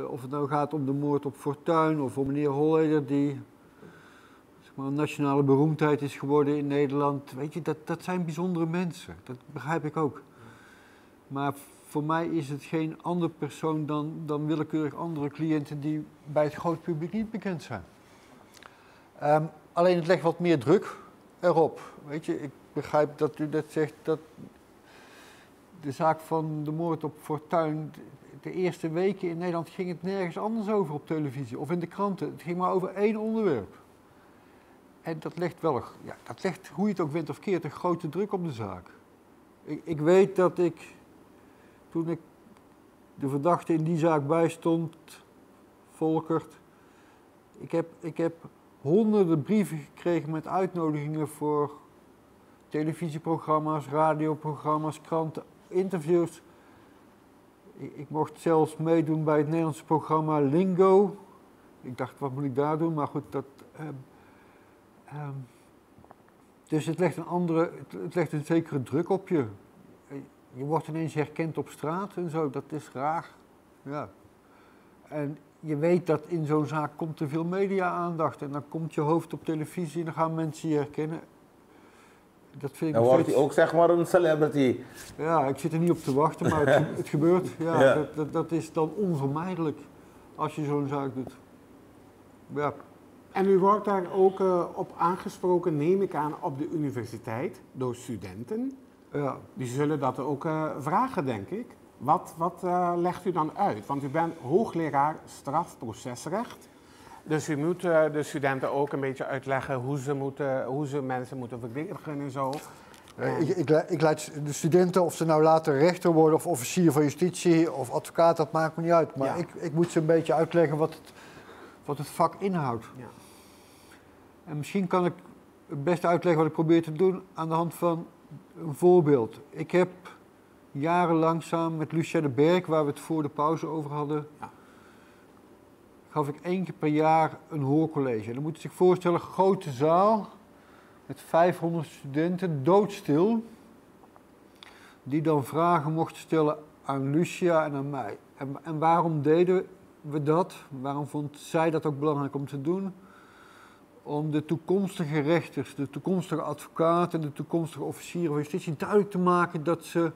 Of het nou gaat om de moord op Fortuyn of om meneer Holleder, die, zeg maar, een nationale beroemdheid is geworden in Nederland. Weet je, dat zijn bijzondere mensen. Dat begrijp ik ook. Maar voor mij is het geen ander persoon dan willekeurig andere cliënten die bij het groot publiek niet bekend zijn. Alleen het legt wat meer druk erop. Weet je, ik begrijp dat u dat zegt, dat de zaak van de moord op Fortuyn, de eerste weken in Nederland ging het nergens anders over op televisie of in de kranten. Het ging maar over één onderwerp. En dat legt wel, ja, dat legt, hoe je het ook went of keert, een grote druk op de zaak. Ik weet dat ik, toen ik de verdachte in die zaak bijstond, Volkert, ik heb honderden brieven gekregen met uitnodigingen voor televisieprogramma's, radioprogramma's, kranten, interviews. Ik mocht zelfs meedoen bij het Nederlandse programma Lingo. Ik dacht: wat moet ik daar doen? Maar goed, dat. Dus het legt een zekere druk op je. Je wordt ineens herkend op straat en zo, dat is raar. Ja. En je weet dat in zo'n zaak komt te veel media-aandacht en dan komt je hoofd op televisie en dan gaan mensen je herkennen. Dat vind ik Dan nog wordt steeds hij ook, zeg maar, een celebrity. Ja, ik zit er niet op te wachten, maar het gebeurt. Ja, dat is dan onvermijdelijk als je zo'n zaak doet. Ja. En u wordt daar ook op aangesproken, neem ik aan, op de universiteit door studenten. Ja. Die zullen dat ook vragen, denk ik. Wat legt u dan uit? Want u bent hoogleraar strafprocesrecht. Dus u moet de studenten ook een beetje uitleggen hoe ze mensen moeten verdedigen en zo. Ik leid de studenten, of ze nou later rechter worden of officier van justitie of advocaat, dat maakt me niet uit. Maar ik moet ze een beetje uitleggen wat het vak inhoudt. En misschien kan ik het beste uitleggen wat ik probeer te doen aan de hand van een voorbeeld. Ik heb jarenlang samen met Lucia de Berk, waar we het voor de pauze over hadden, gaf ik één keer per jaar een hoorcollege. En dan moet je zich voorstellen, een grote zaal met 500 studenten, doodstil, die dan vragen mochten stellen aan Lucia en aan mij. En waarom deden we dat? Waarom vond zij dat ook belangrijk om te doen? Om de toekomstige rechters, de toekomstige advocaten, de toekomstige officieren van justitie duidelijk te maken dat ze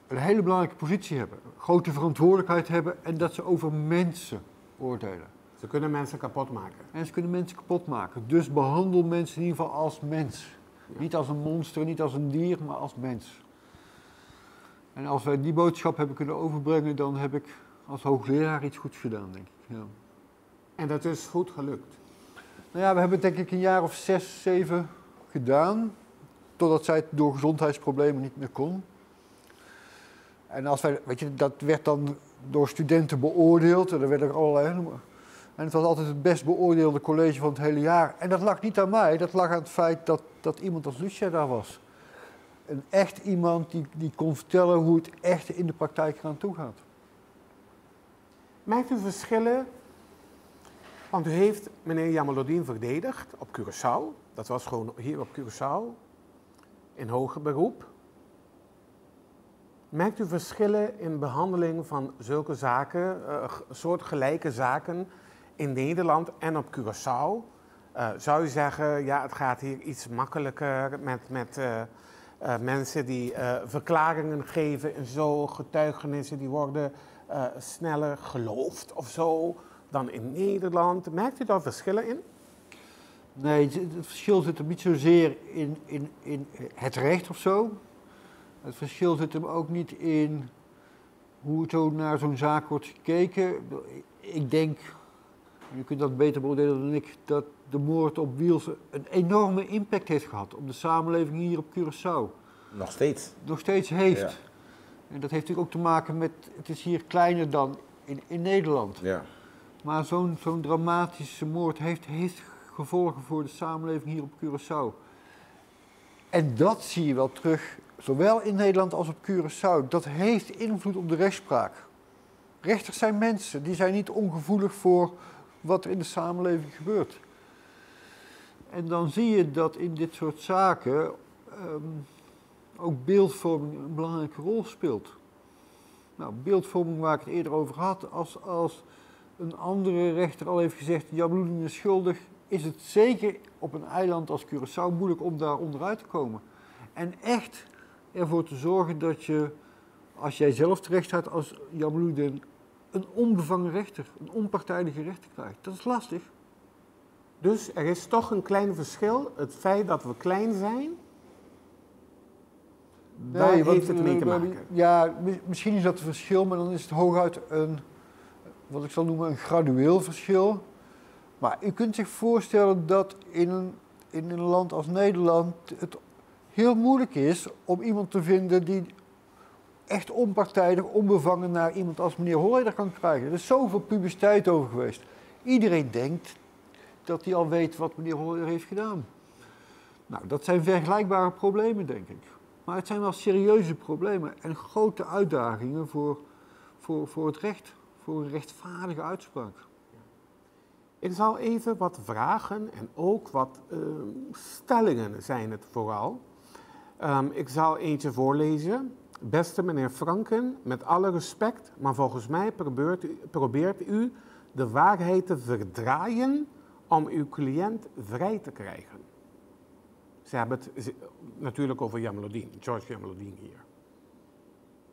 een hele belangrijke positie hebben, een grote verantwoordelijkheid hebben en dat ze over mensen oordelen. Ze kunnen mensen kapot maken. En ze kunnen mensen kapot maken. Dus behandel mensen in ieder geval als mens. Niet als een monster, niet als een dier, maar als mens. En als wij die boodschap hebben kunnen overbrengen, dan heb ik als hoogleraar iets goeds gedaan, denk ik. Ja. En dat is goed gelukt. Nou ja, we hebben het denk ik een jaar of 6, 7 gedaan. Totdat zij het door gezondheidsproblemen niet meer kon. En als wij, weet je, dat werd dan door studenten beoordeeld. En er werden er allerlei. En het was altijd het best beoordeelde college van het hele jaar. En dat lag niet aan mij, dat lag aan het feit dat iemand als Lucia daar was. Een echt iemand die kon vertellen hoe het echt in de praktijk eraan toe gaat. Merkt u verschillen? Want u heeft meneer Jamaloodin verdedigd op Curaçao. Dat was gewoon hier op Curaçao. In hoger beroep. Merkt u verschillen in behandeling van zulke zaken, soortgelijke zaken in Nederland en op Curaçao? Zou u zeggen: ja, het gaat hier iets makkelijker met Mensen die verklaringen geven en zo, getuigenissen die worden sneller geloofd of zo dan in Nederland. Merkt u daar verschillen in? Nee, het verschil zit hem niet zozeer in het recht of zo. Het verschil zit hem ook niet in hoe het zo naar zo'n zaak wordt gekeken. Ik denk, en u kunt dat beter beoordelen dan ik, dat de moord op Wiels een enorme impact heeft gehad op de samenleving hier op Curaçao. Nog steeds. Nog steeds heeft. Ja. En dat heeft natuurlijk ook te maken met, het is hier kleiner dan in Nederland. Ja. Maar zo'n dramatische moord heeft gevolgen voor de samenleving hier op Curaçao. En dat zie je wel terug, zowel in Nederland als op Curaçao. Dat heeft invloed op de rechtspraak. Rechters zijn mensen, die zijn niet ongevoelig voor wat er in de samenleving gebeurt. En dan zie je dat in dit soort zaken ook beeldvorming een belangrijke rol speelt. Nou, beeldvorming waar ik het eerder over had, als een andere rechter al heeft gezegd, Jamaloodin is schuldig, is het zeker op een eiland als Curaçao moeilijk om daar onderuit te komen. En echt ervoor te zorgen dat je, als jij zelf terecht staat als Jamaloodin, een onbevangen rechter, een onpartijdige rechter krijgt. Dat is lastig. Dus er is toch een klein verschil. Het feit dat we klein zijn, daar Nee, want heeft het mee te maken. Ja, misschien is dat een verschil, maar dan is het hooguit een, wat ik zal noemen, een gradueel verschil. Maar u kunt zich voorstellen dat in een land als Nederland het heel moeilijk is om iemand te vinden die echt onpartijdig, onbevangen naar iemand als meneer Holleeder kan krijgen. Er is zoveel publiciteit over geweest. Iedereen denkt dat hij al weet wat meneer Holleeder heeft gedaan. Nou, dat zijn vergelijkbare problemen, denk ik. Maar het zijn wel serieuze problemen en grote uitdagingen voor het recht, voor een rechtvaardige uitspraak. Ik zal even wat vragen en ook wat stellingen zijn het vooral. Ik zal eentje voorlezen. Beste meneer Franken, met alle respect, maar volgens mij probeert u de waarheid te verdraaien om uw cliënt vrij te krijgen. Ze hebben het natuurlijk over Jamaloodin, George Jamaloodin hier.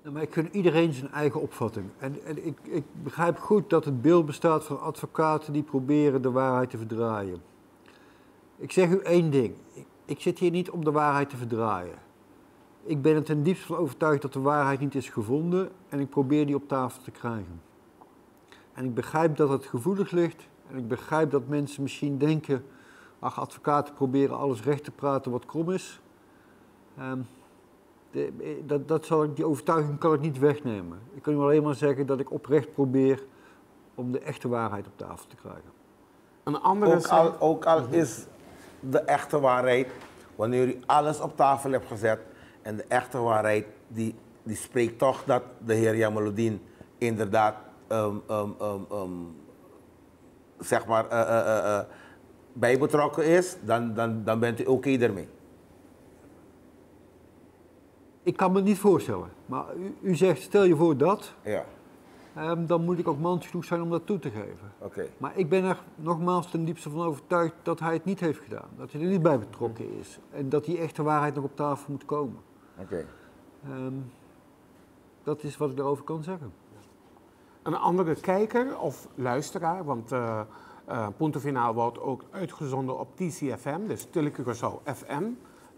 Ja, maar ik gun iedereen zijn eigen opvatting. En ik begrijp goed dat het beeld bestaat van advocaten die proberen de waarheid te verdraaien. Ik zeg u één ding. Ik zit hier niet om de waarheid te verdraaien. Ik ben er ten diepste van overtuigd dat de waarheid niet is gevonden en ik probeer die op tafel te krijgen. En ik begrijp dat het gevoelig ligt en ik begrijp dat mensen misschien denken, ach, advocaten proberen alles recht te praten wat krom is. Die overtuiging kan ik niet wegnemen. Ik kan u alleen maar zeggen dat ik oprecht probeer om de echte waarheid op tafel te krijgen. Een andere Ook al is de echte waarheid, wanneer u alles op tafel hebt gezet, en de echte waarheid die spreekt toch dat de heer Jamaloodin inderdaad zeg maar, bij betrokken is, dan bent u oké ermee. Ik kan me het niet voorstellen, maar u zegt stel je voor dat, ja. Dan moet ik ook mans genoeg zijn om dat toe te geven. Okay. Maar ik ben er nogmaals ten diepste van overtuigd dat hij het niet heeft gedaan, dat hij er niet bij betrokken is en dat die echte waarheid nog op tafel moet komen. Okay. Dat is wat ik daarover kan zeggen. Een andere kijker of luisteraar, want Punto Finaal wordt ook uitgezonden op TCFM, dus Tele Curaçao FM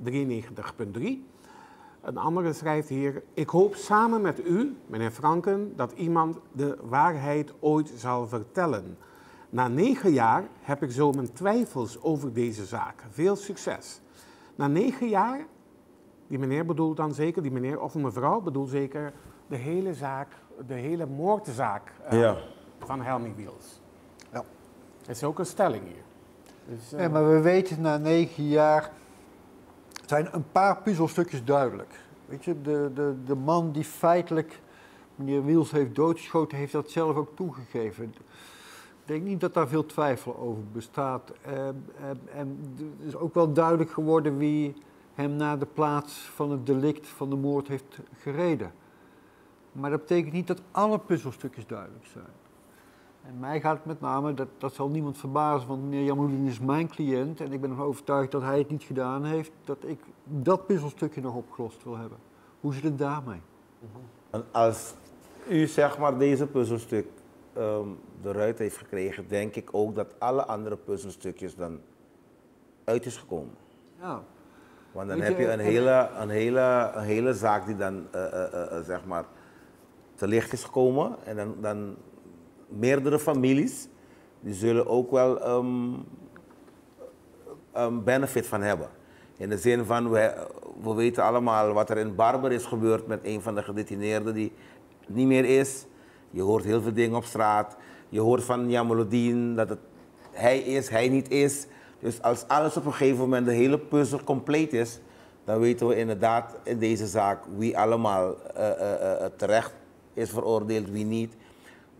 93.3. Een andere schrijft hier, ik hoop samen met u, meneer Franken, dat iemand de waarheid ooit zal vertellen. Na 9 jaar heb ik zo mijn twijfels over deze zaak. Veel succes. Na 9 jaar, die meneer bedoelt dan zeker, die meneer of mevrouw bedoelt zeker de hele zaak, de hele moordzaak van Helmi Wiels. Ja. Dat is ook een stelling hier. Dus, ja, maar we weten na 9 jaar zijn een paar puzzelstukjes duidelijk. Weet je, de man die feitelijk meneer Wiels heeft doodgeschoten, heeft dat zelf ook toegegeven. Ik denk niet dat daar veel twijfel over bestaat. En het is ook wel duidelijk geworden wie hem naar de plaats van het delict van de moord heeft gereden. Maar dat betekent niet dat alle puzzelstukjes duidelijk zijn. En mij gaat het met name, dat zal niemand verbazen, want meneer Jamaloodin is mijn cliënt en ik ben ervan overtuigd dat hij het niet gedaan heeft, dat ik dat puzzelstukje nog opgelost wil hebben. Hoe zit het daarmee? En als u zeg maar deze puzzelstuk eruit heeft gekregen, denk ik ook dat alle andere puzzelstukjes dan uit is gekomen. Ja. Want dan Weet heb je, je een hele zaak die dan zeg maar te licht is gekomen. En dan meerdere families, die zullen ook wel benefit van hebben. In de zin van, we weten allemaal wat er in Barber is gebeurd met een van de gedetineerden die niet meer is. Je hoort heel veel dingen op straat. Je hoort van Jamaloodin dat het hij is, hij niet is. Dus als alles op een gegeven moment, de hele puzzel compleet is, dan weten we inderdaad in deze zaak wie allemaal terecht is veroordeeld, wie niet.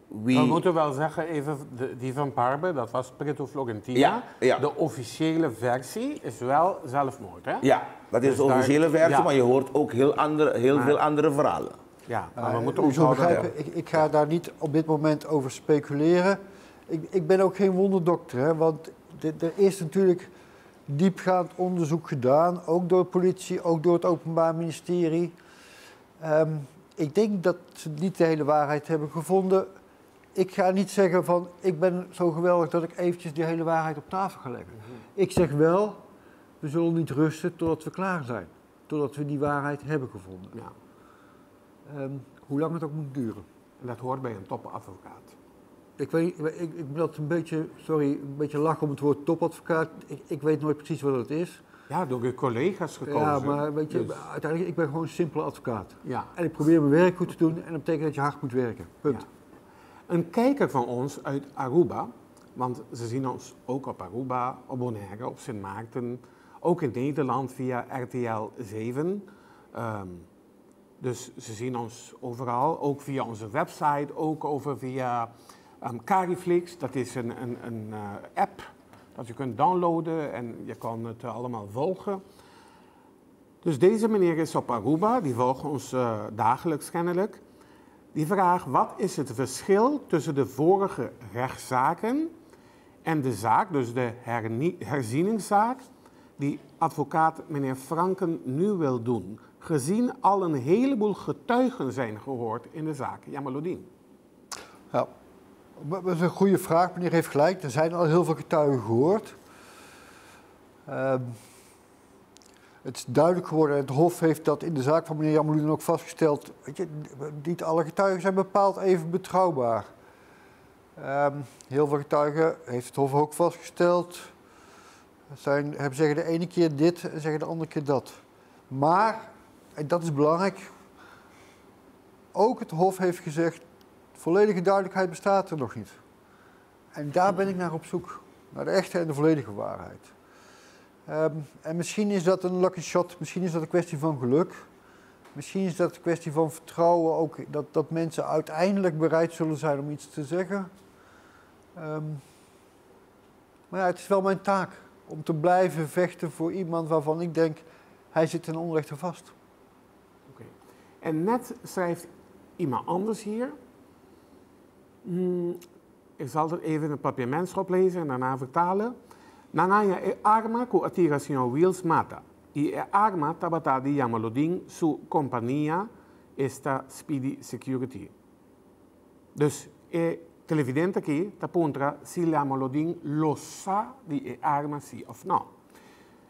Wie... We moeten wel zeggen, even die van Barber, dat was Preto Florentina. Ja, ja. De officiële versie is wel zelfmoord, hè? Ja, dat is Dus de officiële daar, versie, ja. maar je hoort ook heel Maar veel andere verhalen. Ja, maar we moeten U zult onthouden. begrijpen, ik ga daar niet op dit moment over speculeren. Ik ben ook geen wonderdokter, hè, want er is natuurlijk diepgaand onderzoek gedaan, ook door de politie, ook door het Openbaar Ministerie. Ik denk dat ze niet de hele waarheid hebben gevonden. Ik ga niet zeggen van, ik ben zo geweldig dat ik eventjes die hele waarheid op tafel ga leggen. Ik zeg wel, we zullen niet rusten totdat we klaar zijn. Totdat we die waarheid hebben gevonden. Ja. Hoe lang het ook moet duren. En dat hoort bij een topadvocaat. Ik weet niet, ik moet altijd een beetje, sorry, een beetje lachen om het woord topadvocaat. Ik weet nooit precies wat het is. Ja, door uw collega's gekozen. Ja, maar weet je, Dus uiteindelijk, ik ben gewoon een simpele advocaat. Ja. En ik probeer mijn werk goed te doen en dat betekent dat je hard moet werken. Punt. Ja. Een kijker van ons uit Aruba, want ze zien ons ook op Aruba, op Bonaire, op Sint Maarten, ook in Nederland via RTL 7. Dus ze zien ons overal, ook via onze website, ook over via Cariflix. Dat is een app dat je kunt downloaden en je kan het allemaal volgen. Dus deze meneer is op Aruba, die volgt ons dagelijks kennelijk. Die vraagt, wat is het verschil tussen de vorige rechtszaken en de zaak, dus de herzieningszaak, die advocaat meneer Franken nu wil doen, gezien al een heleboel getuigen zijn gehoord in de zaak Jamaloodin? Ja, dat is een goede vraag. Meneer heeft gelijk, er zijn al heel veel getuigen gehoord. Het is duidelijk geworden, het Hof heeft dat in de zaak van meneer Jamaloodin ook vastgesteld. Weet je, niet alle getuigen zijn bepaald even betrouwbaar. Heel veel getuigen, heeft het Hof ook vastgesteld, zeggen de ene keer dit en zeggen de andere keer dat. Maar, en dat is belangrijk, ook het Hof heeft gezegd, volledige duidelijkheid bestaat er nog niet. En daar ben ik naar op zoek, naar de echte en de volledige waarheid. En misschien is dat een lucky shot, misschien is dat een kwestie van geluk. Misschien is dat een kwestie van vertrouwen, ook dat mensen uiteindelijk bereid zullen zijn om iets te zeggen. Maar ja, het is wel mijn taak om te blijven vechten voor iemand waarvan ik denk, hij zit ten onrechte vast. Oké. En net schrijft iemand anders hier. Ik zal het even in het papiamentschap lezen en daarna vertalen. Nan a haña e arma ku a tira señor Wiels mata. I e arma tabata di Jamaloodin su kompania esta Speedy Security. Dus e televidente aki ta puntra si Jamaloodin lo sa di e arma si òf no.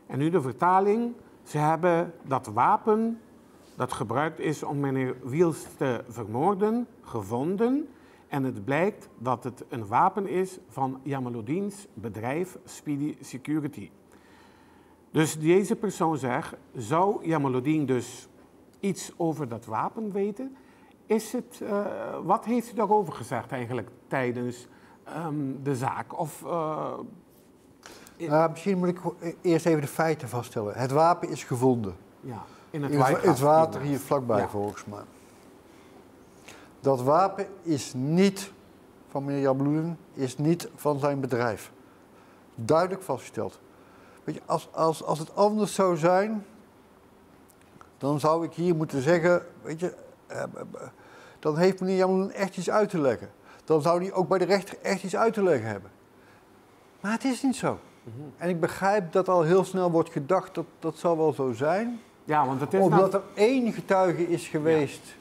En nu de vertaling. Ze hebben dat wapen dat gebruikt is om meneer Wiels te vermoorden, gevonden. En het blijkt dat het een wapen is van Jamaloodins bedrijf Speedy Security. Dus deze persoon zegt, zou Jamaloodin dus iets over dat wapen weten? Wat heeft u daarover gezegd eigenlijk tijdens de zaak? Of, Nou, misschien moet ik eerst even de feiten vaststellen. Het wapen is gevonden. Ja, in het In het water hier hier vlakbij, Ja. volgens mij. Dat wapen is niet van meneer Jamaloodin, is niet van zijn bedrijf. Duidelijk vastgesteld. Weet je, als het anders zou zijn, dan zou ik hier moeten zeggen, weet je, dan heeft meneer Jamaloodin echt iets uit te leggen. Dan zou hij ook bij de rechter echt iets uit te leggen hebben. Maar het is niet zo. En ik begrijp dat al heel snel wordt gedacht dat dat zal wel zo zijn. Ja, want het is Omdat nou- er één getuige is geweest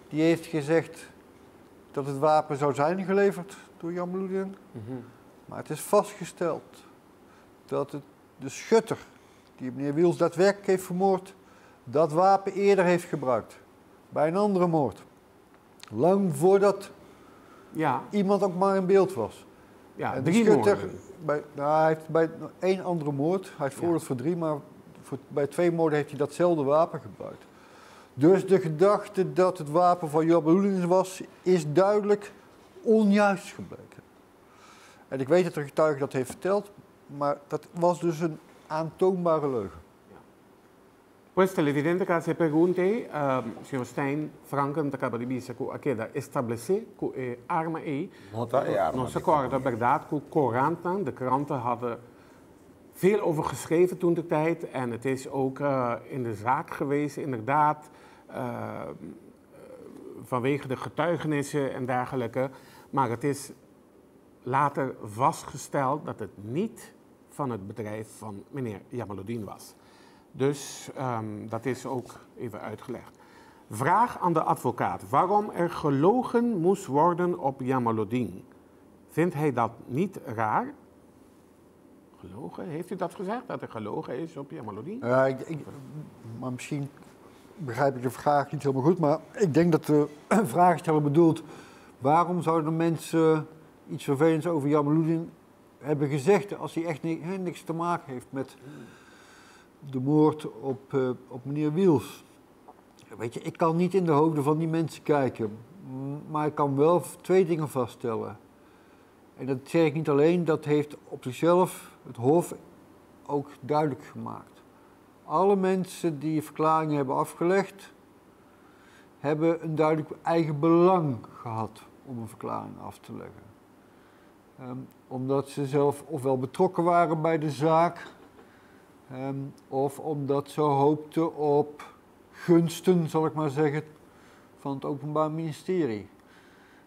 die heeft gezegd dat het wapen zou zijn geleverd door Jamaloodin. Maar het is vastgesteld dat de schutter die meneer Wiels daadwerkelijk heeft vermoord, dat wapen eerder heeft gebruikt. Bij een andere moord. Lang voordat iemand ook maar in beeld was. Ja, En de 3 schutter moorden. Bij, nou, hij heeft bij 1 andere moord, hij is veroordeeld voor 3, maar bij 2 moorden heeft hij datzelfde wapen gebruikt. Dus de gedachte dat het wapen van Jamaloodin was, is duidelijk onjuist gebleken. En ik weet dat de getuige dat heeft verteld, maar dat was dus een aantoonbare leugen. Pues televidente ku a pregunta, señor Stijn Franken, ta kaba di bisa ku a keda establesé ku e arma ei. No ta e arma Nos ta kòrda berdat ku koranten, de kranten hadden veel over geschreven toen de tijd. En het is ook in de zaak geweest, inderdaad, vanwege de getuigenissen en dergelijke. Maar het is later vastgesteld dat het niet van het bedrijf van meneer Jamaloodin was. Dus dat is ook even uitgelegd. Vraag aan de advocaat waarom er gelogen moest worden op Jamaloodin. Vindt hij dat niet raar? Gelogen? Heeft u dat gezegd, dat er gelogen is op Jamaloodin? Ja, maar misschien begrijp ik de vraag niet helemaal goed, maar ik denk dat de vraagsteller bedoelt: waarom zouden mensen iets vervelends over Jamaloodin hebben gezegd als hij echt niks te maken heeft met de moord op meneer Wiels? Weet je, ik kan niet in de hoofden van die mensen kijken, maar ik kan wel 2 dingen vaststellen. En dat zeg ik niet alleen, dat heeft op zichzelf het Hof ook duidelijk gemaakt. Alle mensen die verklaringen hebben afgelegd, hebben een duidelijk eigen belang gehad om een verklaring af te leggen. Omdat ze zelf ofwel betrokken waren bij de zaak, of omdat ze hoopten op gunsten, zal ik maar zeggen, van het Openbaar Ministerie.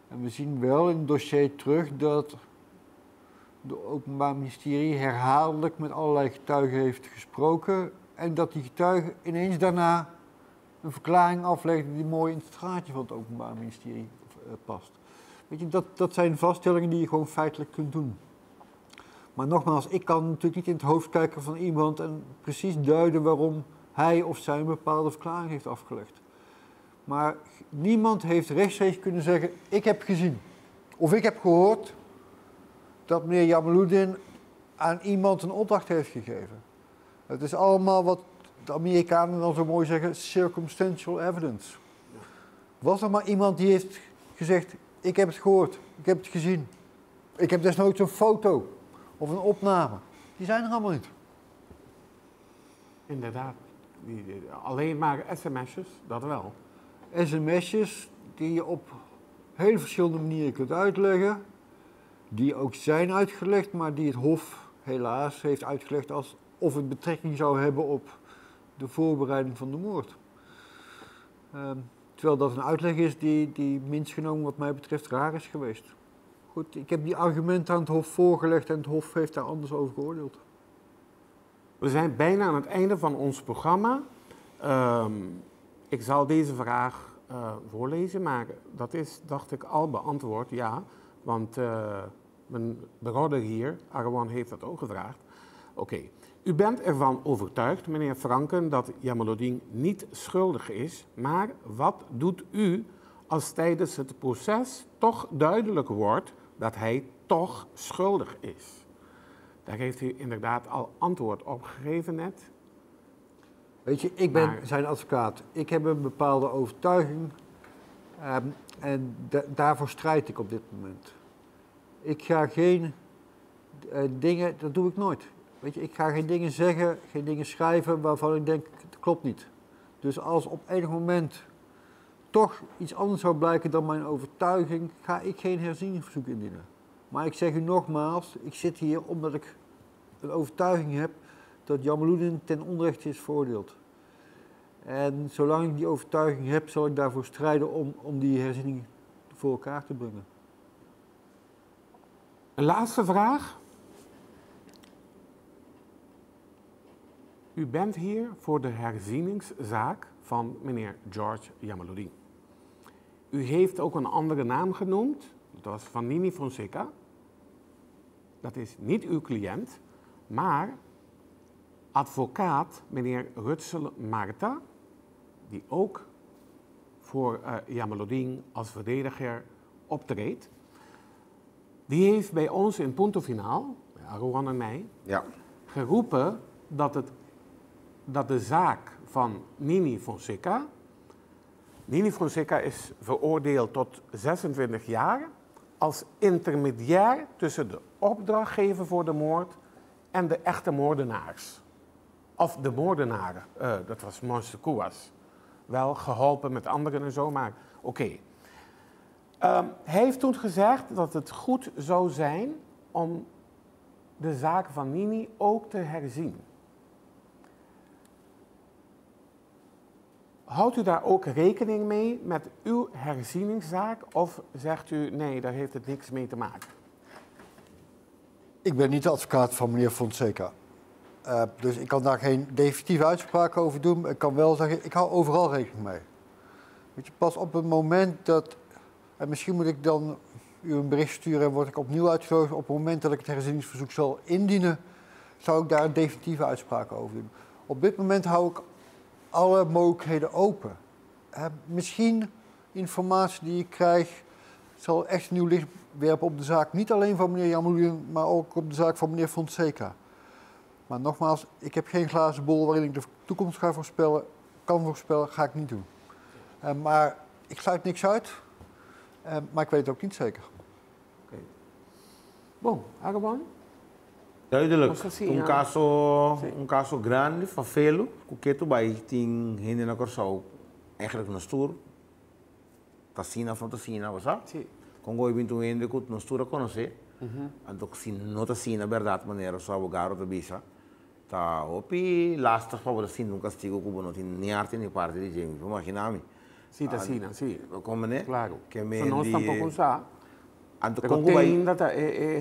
En we zien wel in het dossier terug dat het Openbaar Ministerie herhaaldelijk met allerlei getuigen heeft gesproken en dat die getuigen ineens daarna een verklaring aflegden die mooi in het straatje van het Openbaar Ministerie past. Weet je, dat zijn vaststellingen die je gewoon feitelijk kunt doen. Maar nogmaals, ik kan natuurlijk niet in het hoofd kijken van iemand en precies duiden waarom hij of zij een bepaalde verklaring heeft afgelegd. Maar niemand heeft rechtstreeks kunnen zeggen, ik heb gezien of ik heb gehoord dat meneer Jamaloodin aan iemand een opdracht heeft gegeven. Het is allemaal wat de Amerikanen dan zo mooi zeggen, circumstantial evidence. Was er maar iemand die heeft gezegd, ik heb het gehoord, ik heb het gezien. Ik heb desnoods een foto of een opname. Die zijn er allemaal niet. Inderdaad. Alleen maar sms'jes, dat wel. Sms'jes die je op hele verschillende manieren kunt uitleggen. Die ook zijn uitgelegd, maar die het Hof helaas heeft uitgelegd alsof het betrekking zou hebben op de voorbereiding van de moord. Terwijl dat een uitleg is die minst genomen wat mij betreft raar is geweest. Goed, ik heb die argumenten aan het Hof voorgelegd en het Hof heeft daar anders over geoordeeld. We zijn bijna aan het einde van ons programma. Ik zal deze vraag voorlezen, maar dat is, dacht ik, al beantwoord, ja. Want mijn broeder hier, Arwan, heeft dat ook gevraagd. Oké. U bent ervan overtuigd, meneer Franken, dat Jamaloodin niet schuldig is. Maar wat doet u als tijdens het proces toch duidelijk wordt dat hij toch schuldig is? Daar heeft u inderdaad al antwoord op gegeven net. Weet je, ik ben Maar zijn advocaat. Ik heb een bepaalde overtuiging en daarvoor strijd ik op dit moment. Ik ga geen dingen, dat doe ik nooit. Weet je, ik ga geen dingen zeggen, geen dingen schrijven waarvan ik denk, het klopt niet. Dus als op enig moment toch iets anders zou blijken dan mijn overtuiging, ga ik geen herzieningsverzoek indienen. Maar ik zeg u nogmaals, ik zit hier omdat ik een overtuiging heb dat Jamaloodin ten onrechte is veroordeeld. En zolang ik die overtuiging heb, zal ik daarvoor strijden om die herziening voor elkaar te brengen. Een laatste vraag. U bent hier voor de herzieningszaak van meneer George Jamaloodin. U heeft ook een andere naam genoemd. Dat was van Nini Fonseca. Dat is niet uw cliënt, maar advocaat meneer Rutsel Marta, die ook voor Jamaloodin als verdediger optreedt. Die heeft bij ons in Punto Finaal, bij Aruan en mij, geroepen dat de zaak van Nini Fonseca... Nini Fonseca is veroordeeld tot 26 jaar als intermediair tussen de opdrachtgever voor de moord en de echte moordenaars. Of de moordenaren, dat was Monster Kouas. Wel geholpen met anderen en zo, maar oké. Hij heeft toen gezegd dat het goed zou zijn om de zaak van Nini ook te herzien. Houdt u daar ook rekening mee met uw herzieningszaak of zegt u nee, daar heeft het niks mee te maken? Ik ben niet de advocaat van meneer Fonseca. Dus ik kan daar geen definitieve uitspraak over doen. Ik kan wel zeggen, ik hou overal rekening mee. Weet je, pas op het moment dat... En misschien moet ik dan u een bericht sturen en word ik opnieuw uitgenodigd. Op het moment dat ik het herzieningsverzoek zal indienen, zou ik daar een definitieve uitspraak over doen. Op dit moment hou ik alle mogelijkheden open. Misschien informatie die ik krijg zal echt nieuw licht werpen op de zaak. Niet alleen van meneer Jamaloodin, maar ook op de zaak van meneer Fonseca. Maar nogmaals, ik heb geen glazen bol waarin ik de toekomst ga voorspellen. Kan voorspellen, ga ik niet doen. Maar ik sluit niks uit, maar ik weet het ook niet zeker. Oké. Bon, Aruan? Duidelijk. Un caso grande, van velo, que bij tien heen na Curaçao, eigenlijk naar stoer. Tassina van Tassina, was dat? Sí. Congo ik ben toen heen de naar stoer conhecer. En toch si no Tassina, verdade, maneira, só abogado de bisa. Ta hopi lastig para você un castigo que no tiene ni arte ni parte de James, imaginame. Sí, Tassina, sí. Como né? Claro. Que me So, nós tampoco sa. Anto Pero Congo vai ainda ta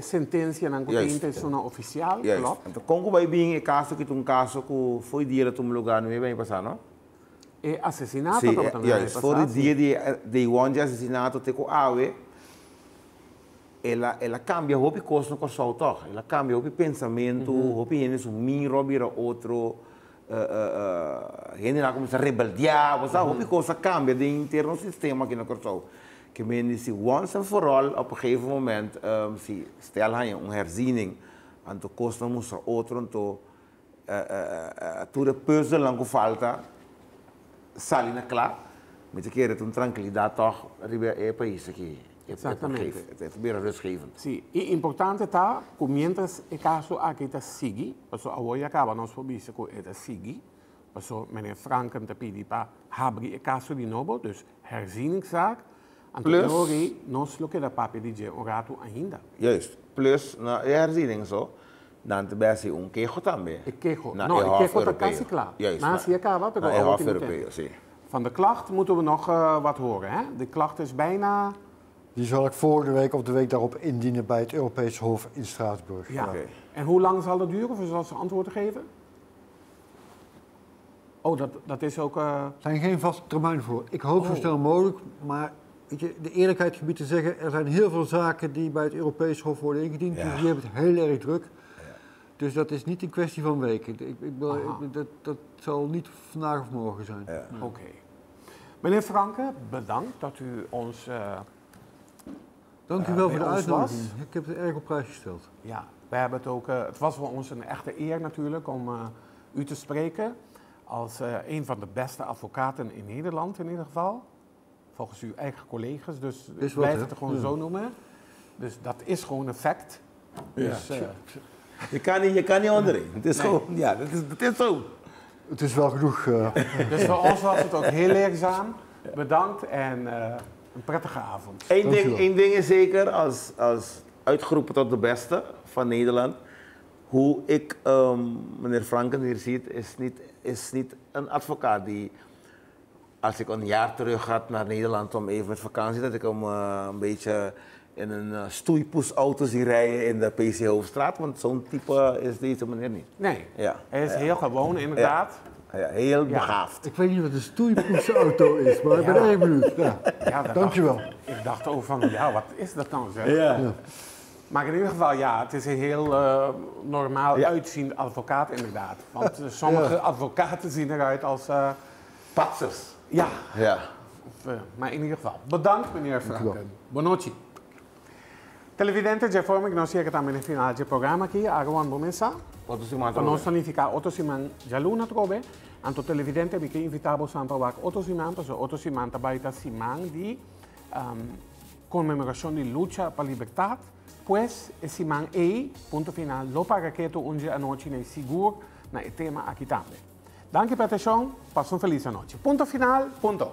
sentença não tem isso oficial, klopt. Anto Congo vai bem é caso que um caso que foi dia de um lugar não é bem passar, não? É assassinato sí, também. Juist, foi dia de um de assassinato te com awe. Ela cambia hopi coisa no corpo toch. Ela cambia hopi pensamento, hopi gente um miro vira outro, gente lá começa a rebeldear, você sabe, hopi coisa cambia de interno sistema aqui no corpo. Que men disse once and for all op een gegeven moment si stel hij een herziening aan de kosten moest outro então toda puzzel lang falta salina klaar met de keer het een tranquilidade toch ribe é país aqui. Exactamente. Het is meer rustgevend. Sí, e importante está que mientras el caso aquí está sigue, pasó hoy acaba nos por que está sigue, pasó meneer Franken te pide para abrir el caso de novo, dus herzieningszaak. Plus, nos lo que papi DJ un rato ainda. Juist. Plus, na herziening zo, dan te best un quejo também. El quejo. No, el quejo está casi klaar. Juist. Na si acaba, pero na Hof Europees, sí. Van de klacht moeten we nog wat horen, hè? De klacht is bijna... Die zal ik volgende week of de week daarop indienen bij het Europees Hof in Straatsburg. Ja. Okay. En hoe lang zal dat duren? Of zal ze antwoord geven? Oh, dat is ook... Er zijn geen vaste termijn voor. Ik hoop zo snel mogelijk, maar weet je, de eerlijkheid gebied te zeggen, er zijn heel veel zaken die bij het Europees Hof worden ingediend. Ja. Dus die hebben het heel erg druk. Ja. Dus dat is niet een kwestie van weken. Dat zal niet vandaag of morgen zijn. Ja. Oké. Okay. Meneer Franke, bedankt dat u ons... Dank u wel voor de uitnodiging. Ik heb het erg op prijs gesteld. Ja, wij hebben het ook. Het was voor ons een echte eer natuurlijk om u te spreken. Als een van de beste advocaten in Nederland in ieder geval. Volgens uw eigen collega's, dus ik blijf het gewoon zo noemen. Dus dat is gewoon een fact. Ja. Dus, je kan niet onderin. Het is gewoon, ja, dat is zo. Het is wel genoeg. Dus voor ons was het ook heel leerzaam. Bedankt en... een prettige avond. Eén ding is zeker, als uitgeroepen tot de beste van Nederland, hoe ik meneer Franken hier ziet, is niet een advocaat die, als ik een jaar terug ga naar Nederland om even met vakantie, dat ik hem een beetje in een uh, stoeipoesauto zien rijden in de PC Hoofdstraat, want zo'n type is deze meneer niet. Nee, Ja. hij is heel gewoon inderdaad. Ja, heel begaafd. Ik weet niet wat een stoeipoesauto is, maar ik ben erg benieuwd. Ja. Ja, dat Dankjewel. Dacht, ik dacht ook van, ja, wat is dat nou zeg? Ja. Maar in ieder geval, ja, het is een heel eh, normaal uitziend advocaat inderdaad. Want eh, sommige advocaten zien eruit als... eh, Patsers. ja, Ja. of, eh, maar in ieder geval, bedankt meneer Franken. Bonochi. Televidente, ya forma que nos llega también el final del programa aquí, Arwan Bomesa. Wat is uw Pa nos significa otro siman djaluna trobe. Anto televidente mi ke invitá bo pa wak otro siman, paso otro siman ta bai ta siman di konmemorashon di lucha pa libertat. Pues e siman ei Punto Final lo para ketu un dje anochi na sigur na e tema aki tambe. Danki pa atenshon, pasa un felis anochi. Punto Final, punto.